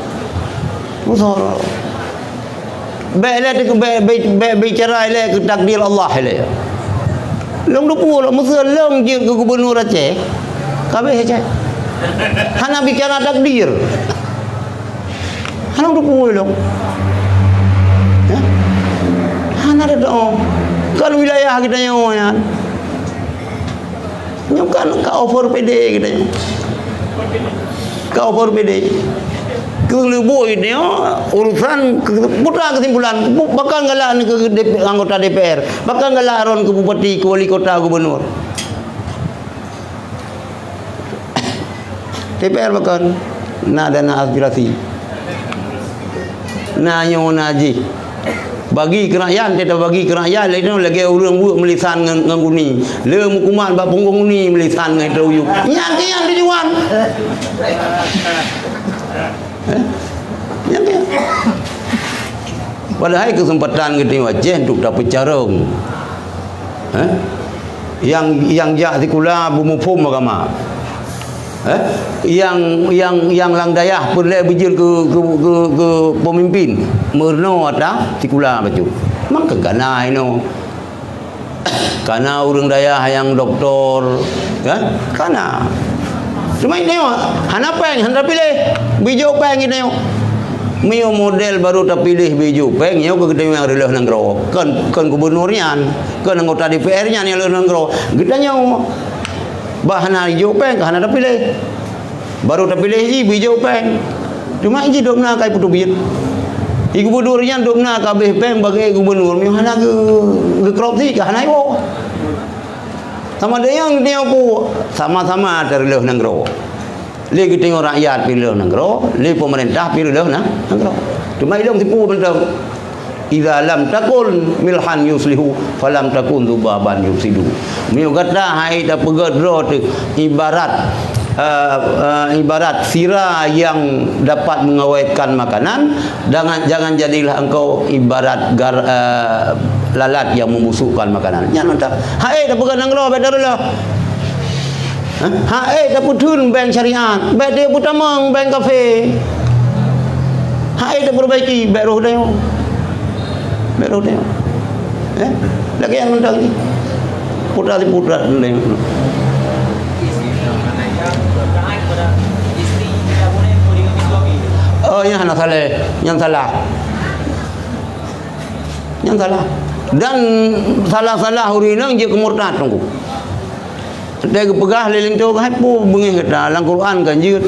Lôn soe rot. Bèk lé teuka-, bèk, bèk, bèk bicara ilèe keu takdir Allah ilèe. Lôn teupeue lôn meuseu lôn jeuet keu gubernur Aceh. Ka abéh Aceh. Hana bicara takdir. Hana teupeue lôn. Ya? Hana ada doa. Kan wilayah geutanyoe nyan. Nyoe kan ka over pede geutanyoe. Ka over pede. Keuleubôh nyoe urusan ke-, putra keusimpulan, bu-, bakal galak ni keu D P, anggota D P R, bakal galak ron keu bupati, keu wali kota, gubernur. D P R bakal na dana aspirasi. Na nyoe na jih. Bagi keu rakyat, teutab bagi keu rakyat, lé nyoe lagèe ureueng weuek meulisan ngon, ngon guni. Le meukumat bak punggong guni meulisan ngon ita uyuek. Nyan keuh nyan tujuan. Eh? Nyan keuh. Padahai keuseumpatan geutanyoe Aceh untuk tapeucarông. Eh? Nyang, nyang jak sikula beumuphom agama. Eh? Nyang, nyang, nyang lam dayah peureulèe beujeuet keu, keu, keu, keu peumimpin. Meurunoe ata sikula bacut. Maka kana inoe. Kana ureueng dayah nyang doktor, kan? Kana. Cuma inoe, hana péng, hana piléh. Bijôk péng inoe. Meunyoe model barô tapiléh bijôk péng, nyoe keu geutanyoe nyang reuloh nanggroe. Kon, kon gubernur nyan, kon anggota D P R nyan nyang reuloh nanggroe. Geutanyoe bah hana bijôk péng, ka hana tapiléh. Barô tapiléh jih bijôk péng. Cuma jih dôb na ka ipeuteubiet. I gubernur nyan dôb na ka abéh péng bagi gubernur, meunyoe hana geu-, geukorupsi ka hana iwoe. Sama deungon nyoe pu, sama-sama tareuloh nanggroe. Lé geutanyoe rakyat pih reuloh nanggroe, lé peumeurintah pih reuloh na-, nanggroe. Cuma ilong sipu mantong. Idza lam takun milhan yuslihu, falam takun dzubaban yufsidu. Meunyoe gata hai tapeugöt droe teuh ibarat, eh, eh, ibarat sira yang dapat mengawetkan makanan, jangan, jangan jadilah engkau ibarat gar-, eh, lalat yang membusukkan makanan. Nyan mantap. Hai tapeugöt nanggroe bèk tareuloh. Hah? Hai tapeutheun bank syariat, bèk tapeutamong bank kafé. Hai tapeubaiki, bèk roh tanyoe. Bèk roh tanyoe. Eh? Lagèe nyang mantong nyoe. Putra siputra tanyoe. Oh, nyan hana saleh, nyan salah. Nyan salah. Dan salah-salah ureueng inong jeuet keu murtad teungku. Teupeugah lé linto keuhai peue beungéh gata, lam Quran kan jeuet.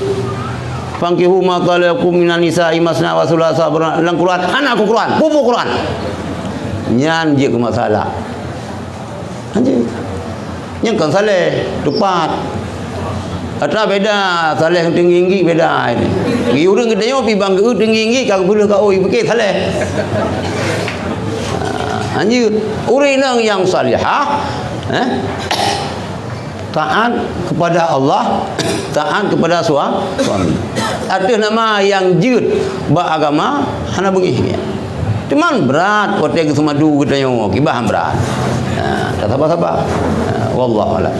"Fankihu ma taba lakum minan nisa'i masna wa sulasa wa ruba'." Lam Quran, hana ku Quran, peue-peue Quran. Nyan jeuet keu masalah. Hanjeuet. Nyan kon saleh, tupat. Atra beda, saleh ngon teunggi-teunggi beda ini. Di ureueng geutanyoe pi bang geu teunggi-teunggi ka geupeuleueh ka oi, bukon saleh. Ah, hanjeuet. Ureueng inong nyang salihah, eh? Taat kepada Allah, taat kepada sua-, suami. Ateueh nama nyang jeuet bak agama, hana beungéh nyan. Cuman brat watée geuseumadu geutanyoe, kiban brat. Ha, tasaba-saba. Ha, wallahu a'lam.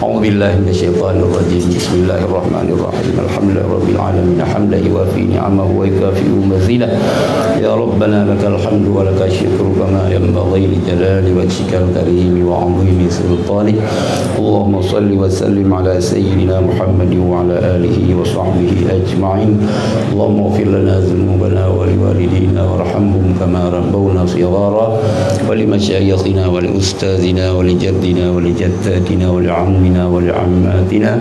أعوذ بالله من الشيطان الرجيم. بسم الله الرحمن الرحيم. الحمد لله رب العالمين. حمدا يوافي نعمه ويكافئ مزيده. يا ربنا لك الحمد ولك الشكر كما ينبغي لجلال وجهك الكريم وعظيم سلطانك. اللهم صل وسلم على سيدنا محمد وعلى آله وصحبه أجمعين. اللهم اغفر لنا ذنوبنا ولوالدينا وارحمهم كما ربونا صغارا، ولمشايخنا ولأستاذنا ولجدنا ولجداتنا ولعمنا ولعماتنا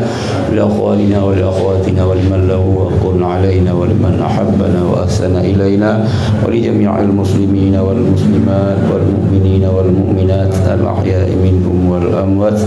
ولأخواننا ولأخواتنا ولمن له حق علينا ولمن أحبنا وأحسن إلينا ولجميع المسلمين والمسلمات والمؤمنين والمؤمنات الأحياء منهم والأموات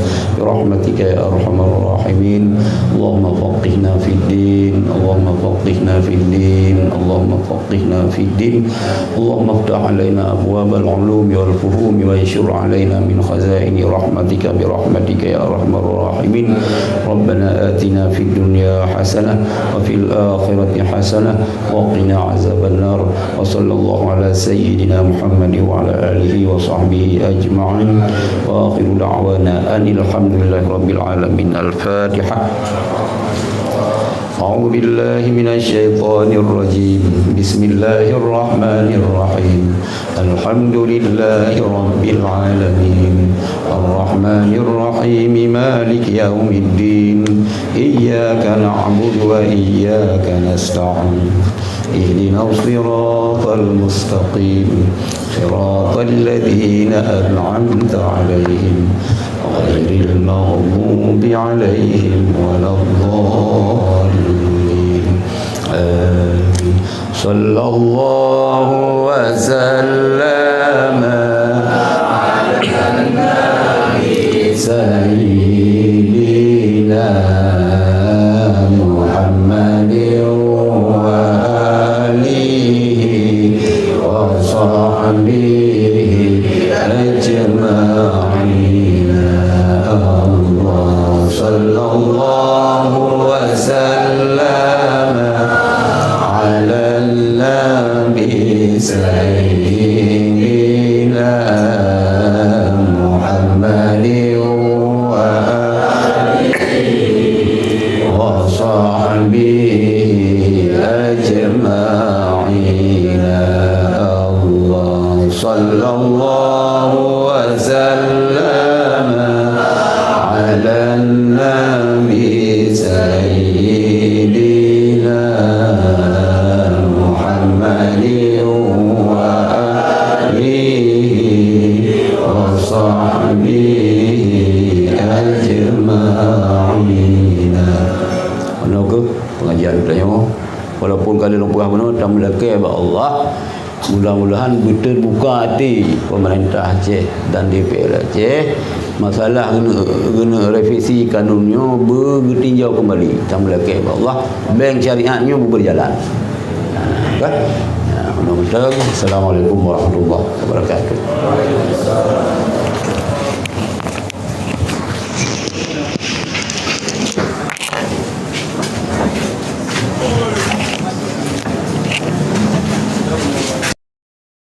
برحمتك يا أرحم الراحمين. اللهم فقهنا في الدين، اللهم فقهنا في الدين، اللهم فقهنا في الدين. اللهم افتح علينا أبواب العلوم والفهوم وانشر علينا من خزائن رحمتك برحمتك يا أرحم الراحمين. ربنا آتنا في الدنيا حسنة وفي الآخرة حسنة وقنا عذاب النار. وصلى الله على سيدنا محمد وعلى آله وصحبه أجمعين. وآخر دعوانا أن الحمد لله رب العالمين. الفاتحة. أعوذ بالله من الشيطان الرجيم. بسم الله الرحمن الرحيم. الحمد لله رب العالمين. الرحمن الرحيم. مالك يوم الدين. إياك نعبد وإياك نستعين. اهدنا الصراط المستقيم. صراط الذين أنعمت عليهم. غير المغضوب عليهم ولا الضالين. آمين. صلى الله وسلم على النبي سيدنا محمد وآله وصحبه أجمعين. الله صلى الله وسلم على النبي سيدنا محمد وآله وصحبه أجمعين. الله صلى الله وسلم على النبي سيدنا محمد وآله وصحبه أجمعين. Meunoe kheueh pengajian tanyoe. Walaupun ka lheueh lôn peugah bunoe, tameulakée bak Allah. Mudah-mudahan beuteubuka até pemerintah Aceh dan D P R Aceh. Masalah geuneuk, geuneuk revisi kanun nyoe beugeutinjau keumbali. Tameulakée bak Allah, beng syariat nyoe beujalan. Nah, kan? Nah, mudah-mudahan. Assalamualaikum warahmatullahi wabarakatuh.